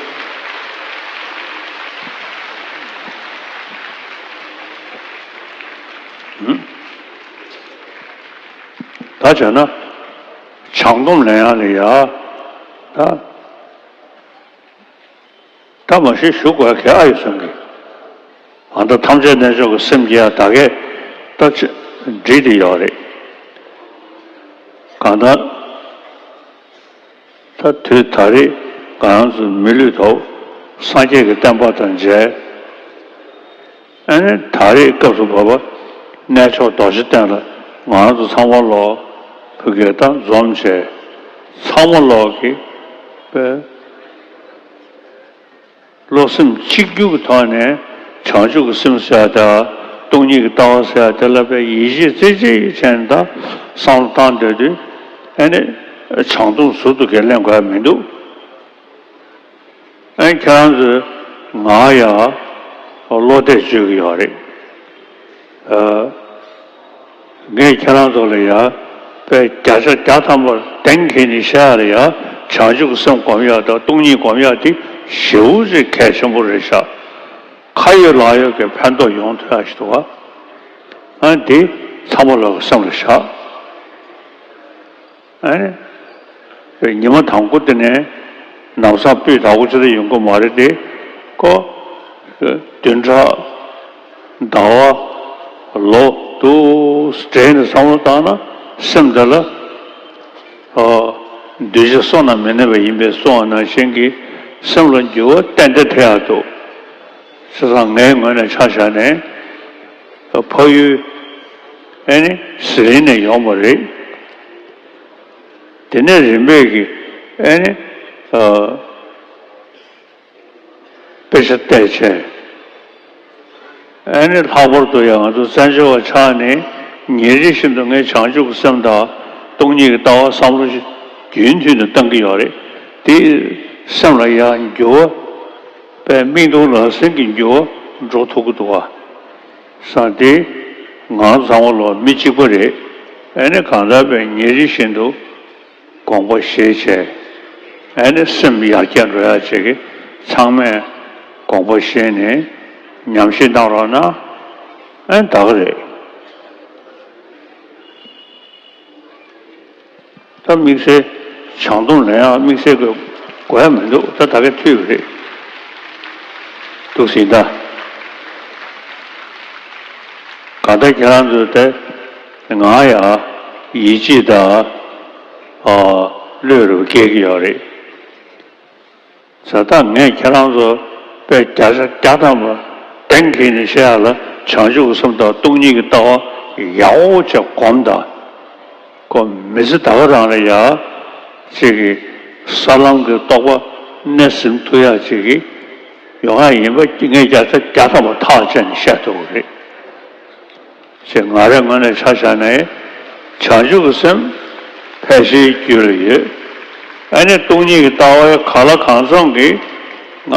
ཨུམ། ད་བྱས་ན་བྱང་སྡོམ་ལེན་ཡག་ལ་ཡ། ད་ད་མ་གཞི་ཞུ་དགོས་གལ་ཨ་ཡོད་བསམ་གི། གང་ལྟར་ཐམས་ཅད་རྣལ་འབྱོར་གྱི་སེམས་ཀྱིས་ཡང་ད་གས་ད་ཅི་འགྲིག་དེ་ཡོད་རེད། གང་ལྟར་ད་དུས་ད་རེས་ང་རང་ཚོ་མི་ལུས་ཐོབ། སངས་རྒྱས་ཀྱི་བསྟན་པ་དང་མཇལ། ཨ་ནི་ད་རེས་སྐབས་སུ་བབ་པ་གནས་མཆོག་རྡོ་རྗེ་གདན་ལ་ང་རང་ཚོ་ཚང་མ་ལོག་ཕ་གིར་ད་འཛོམས་བྱས། ཚང་མ་ལོག་གིས་པའི་བློ་སེམས་གཅིག་གྱུར་གྱི་ཐོག་ནས་བྱང་ཆུབ་ཀྱི་སེམས་ཟེར་ཡ་དང་སྟོང་ཉིད་ཀྱི་ལྟ་བ་ཟེར་ཡ་དེ་ལ་དཔེ་ཡིད་ཆེས་རྩེ་གཅིག་བྱས་ནས་ད་བསམ་བློ་བཏང་སྡོད་དུས། ཨ་ནི་བྱང་སྡོམ་ཟུར་དུ་གས་ལེན་དགོས་ཡ་མི་འདུག་ཨ་ནི་ཁྱེད་རང་ཚོས་ང་ཡ་བློ་གཏད་བཅོལ་གྱི་ཡོད་རེད། ཨ། ངས་ཁྱེད་རང་ཚོ་ལ་ཡ་དཔེ་བརྒྱ་ཆ་བརྒྱ་ཐམ་པར་གདེང་འཁེལ་ནས་བཤད་ཡ་ལ་ཡ་བྱང་ཆུབ་ཀྱི་སེམས་སྒོམ་ཡ་དང་སྟོང་ཉིད་སྒོམ་ཡ་དེ་ཞེ་པོ་ཅིག་གལ་ཆེན་པོ་རེད་ཤག་ཁ་ཡོད་ལག་ཡོད་ཀྱི་ཕན་ཐོགས་ཡོང་ཐུབ་ཡ་ཞིག་འདུག་ག་ཨ་ནི་དེ་ཚང་མ་ལོག་གི་སེམས་ལ་བཞག་ཨ་ནི། ཉི་མ་དང་པོ་དེ་ནས་ནམ་སང་སྤུས་དག་པོ་ཅི་ལྟར་ཡོང་གི་མ་རེད་དེ། ཁོ། བདུན་ཕྲག་ཟླ་བ། ལོ་དུ་སྦྲེལ་ནས་བསམ་བློ་བཏང་ན་སེམས་དེ་ལ། ཨ། འདུས་བྱས་བསོད་ནམས་མི་གནས་པ་ཡིན་པས་གསུངས་པ་ནང་བཞིན་གྱི་སེམས་ལ་འགྱུར་བ་ཏན་ཏན་ཐེབས་ཡག་འདུག་བྱས་ཙང་ངའི་ངོས་ནས་ཆ་བཞག་ནས། ཕ་ཡུལ། ཨེ་ནི་ཟི་ལིང་ནས་ཡོང་བ་རེད། དེ་ནས་རིམ་པས་ཀྱི་ཨེ་ནི། ཨ། དཔེ་ཆ་བལྟས་བྱས། ཨེ་ནི་ལྷག་པར་དུ་ཡང་ང་ཚོ་བཙན་བྱོལ་བ་ཆགས་ནས་ཉིན་རེ་བཞིན་དུ་ངས་བྱང་ཆུབ་ཀྱི་སེམས་དང་སྟོང་ཉིད་ཀྱི་ལྟ་བ་བསམ་བློ་ཞིག་རྒྱུན་མཐུད་ནས་བཏང་གི་ཡོད་རེད། དེ་སེམས་ལ་ཡང་འགྱུར་བ། པའི་མིག་མཐོང་ལག་ཟིན་གྱི་འགྱུར་བ་འགྲོ་ཐུབ་ཀྱི་འདུག་ག་བསམ་སྟེ། ང་ཚང་མ་ལོ་མི་གཅིག་པ་རེད། ཨེ་ནི་གང་ལྟར་པའི་ཉིན་རེ་བཞིན་དུ་དགོངས་པ་བཞེས་བྱས། ཨེ་ནི་སེམས་ཡར་རྒྱས་འགྲོ་ཡ་ཅིག་གི་ཚང་མས་དགོངས་པ་བཞེས་ནས་ཉམས་ཞིབ་གནང་རོགས་གནང་། ཨེ་ད་ག་རེད། ད་དམིགས་བསལ་བྱང་སྡོམ་ལ་ཡང་དམིགས་བསལ་དགོས་དགོས་ཡ་མི་འདུག་ད་ད་ག་ཐུབ་ཀྱི་རེད། འདུག་ཟིན་ད། གང་ལྟར་ཁྱེད་རང་ཚོས་དེ་ང་ཡང་ཡིད་ཆེས་དང་། ཨ། བློས་རུ་སྐྱེལ་གྱི་ཡོད་རེད། བྱས་ཙང་ངས་ཁྱེད་རང་ཚོ་དཔེ་བརྒྱ་ཆ་བརྒྱ་ཐམ་པ་གདེང་འཁེལ་ནས་བཤད་ཡ་ལ་བྱང་ཆུབ་ཀྱི་སེམས་དང་སྟོང་ཉིད་ཀྱི་ལྟ་བ་ཡག་པོ་བྱས་སྒོམ་དང་། ཁོ་མི་ཚེ་ད་ག་རང་ལ་ཡ་ཅིག་གི་ས་ལམ་གྱི་རྟོགས་པ་སྣེ་ཟིན་ཐུབ་ཡ་ཅིག་གི་ཡོང་ཡ་ཡིན་པ་ངས་བརྒྱ་ཆ་བརྒྱ་ཐམ་པ་ཐག་བཅད་ནས་བཤད་ཐུབ་ཀྱི་རེད། ཞེས་ང་རའི་ངོས་ནས་ཆ་བཞག་ནས། བྱང་ཆུབ་ཀྱི་སེམས་ཕལ་ཆེར་རྒྱུད་ལ་ཡོད། ཨ་ནི་སྟོང་ཉིད་ཀྱི་ལྟ་བ་གང་ལ་གང་འཚམ་གྱིས་ང་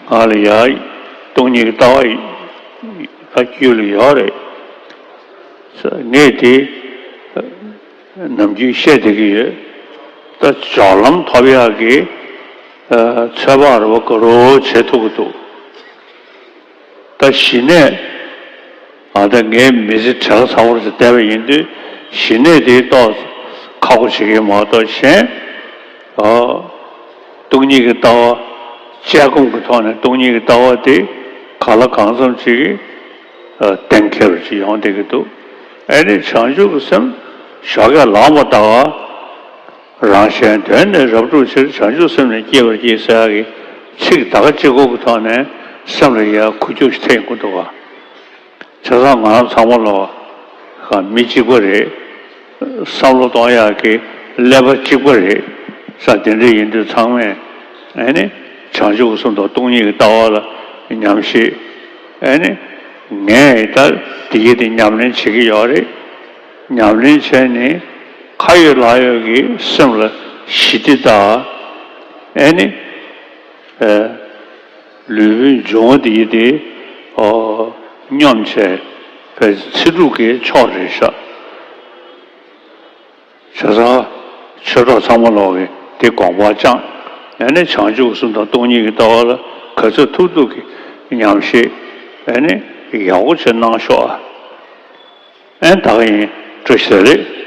ང་ལ་ཡ་སྟོང་ཉིད་ཀྱི་ལྟ་བ་ཡི་ད་རྒྱུད་ལ་ཡོད་རེད། ངས་དེ་ནམ་རྒྱུན་བཤད་བསྡད་ཀྱི་ཡོད། ད་སྦྱོར་ལམ་ཐོབ་ཡག་གི་ཚོད་དཔག་རེ་བ་ག་རེ་བྱེད་ཐུབ་ཀྱི་འདུག་ད་གཞི་གནས། ཨ། ད་ངའི་མི་ཚེ་བྲེལ་བ་ཚ་བོར་དུ་བལྟས་པ་ཡིན་དུས་གཞི་གནས་དེ་ཏོག་ཁག་པོ་བྱེད་ཀྱི་མ་གཏོགས་གཞན། ཨ། སྟོང་ཉིད་ཀྱི་ལྟ་བ། དཔྱད་སྒོམ་གྱི་ཐོག་ནས་སྟོང་ཉིད་ཀྱི་ལྟ་བ་དེ་གང་ལ་གང་འཚམ་ཅིག་གིས་གཏན་འཁེལ་བ་ཅིག་ཡོང་བསྡད་ཀྱི་འདུག་ཨེ་ནི་བྱང་ཆུབ་ཀྱི་སེམས་ཞོགས་ཀས་ལངས་པ་ལྟ་བུ། རང་གཞན་དོན་ནི་རབ་བསྒྲུབ་ཕྱིར། བྱང་ཆུབ་སེམས་ནི་བསྐྱེད་པར་བགྱི་ཟེར་ཡག་གི་ཚིག་ད་ག་གཅིག་པོ་གི་ཐོག་ནས་སེམས་ལ་ཡ་འགུལ་སྐྱོད་ཞིག་ཐེབས་ཡོང་གི་འདུག་ག་བྱས་ཙང་ང་རང་ཚང་མ་ལོ་ག་མི་གཅིག་པ་རེད། བསམ་བློ་གཏོང་ཡག་གི་ཀླད་པ་གཅིག་པ་རེད། ས་དེ་འདྲ་ཡིན་དུས་ཚང་མས་ཨེ་ནི་བྱང་ཆུབ་ཀྱི་སེམས་དང་སྟོང་ཉིད་ཀྱི་ལྟ་བ་ལ་ཉམས་ཞིབ། ཨེ་ནི་ངས་ད་དེ་ཡི་དེ་ཉམས་ལེན་བྱེད་ཀྱི་ཡོད་རེད། ཉམས་ལེན་བྱས་ནས་ཁ་ཡོད་ལག་ཡོད་ཀྱི་སེམས་ལ་ཞི་བདེ་དང་། ཨེ་ནི། ཨེ། ལུས་པོའི་འབྱུང་བ་དེ་ཡི་དེ། ཨོ། སྙོམས་བྱས་པའི་ཚེ་སྒྲུབ་ཀྱི་མཆོག་རེད་ཤག་བྱས་ཙང་ཆོས་གྲོགས་ཚང་མ་ལོག་གིས་དེ་དགོངས་པ་བཅངས། ཨེ་ནི་བྱང་ཆུབ་སེམས་དང་སྟོང་ཉིད་ཀྱི་ལྟ་བ་ལ་ག་ཚོད་ཐུབ་ཐུབ་ཀྱི་ཉམས་ཞིབ་ཨེ་ནི་ཡག་པོ་བྱས་གནང་ཤོག་ཨ། ཨེ་ད་ག་ཡིན། བཀྲ་ཤིས་བདེ་ལེགས།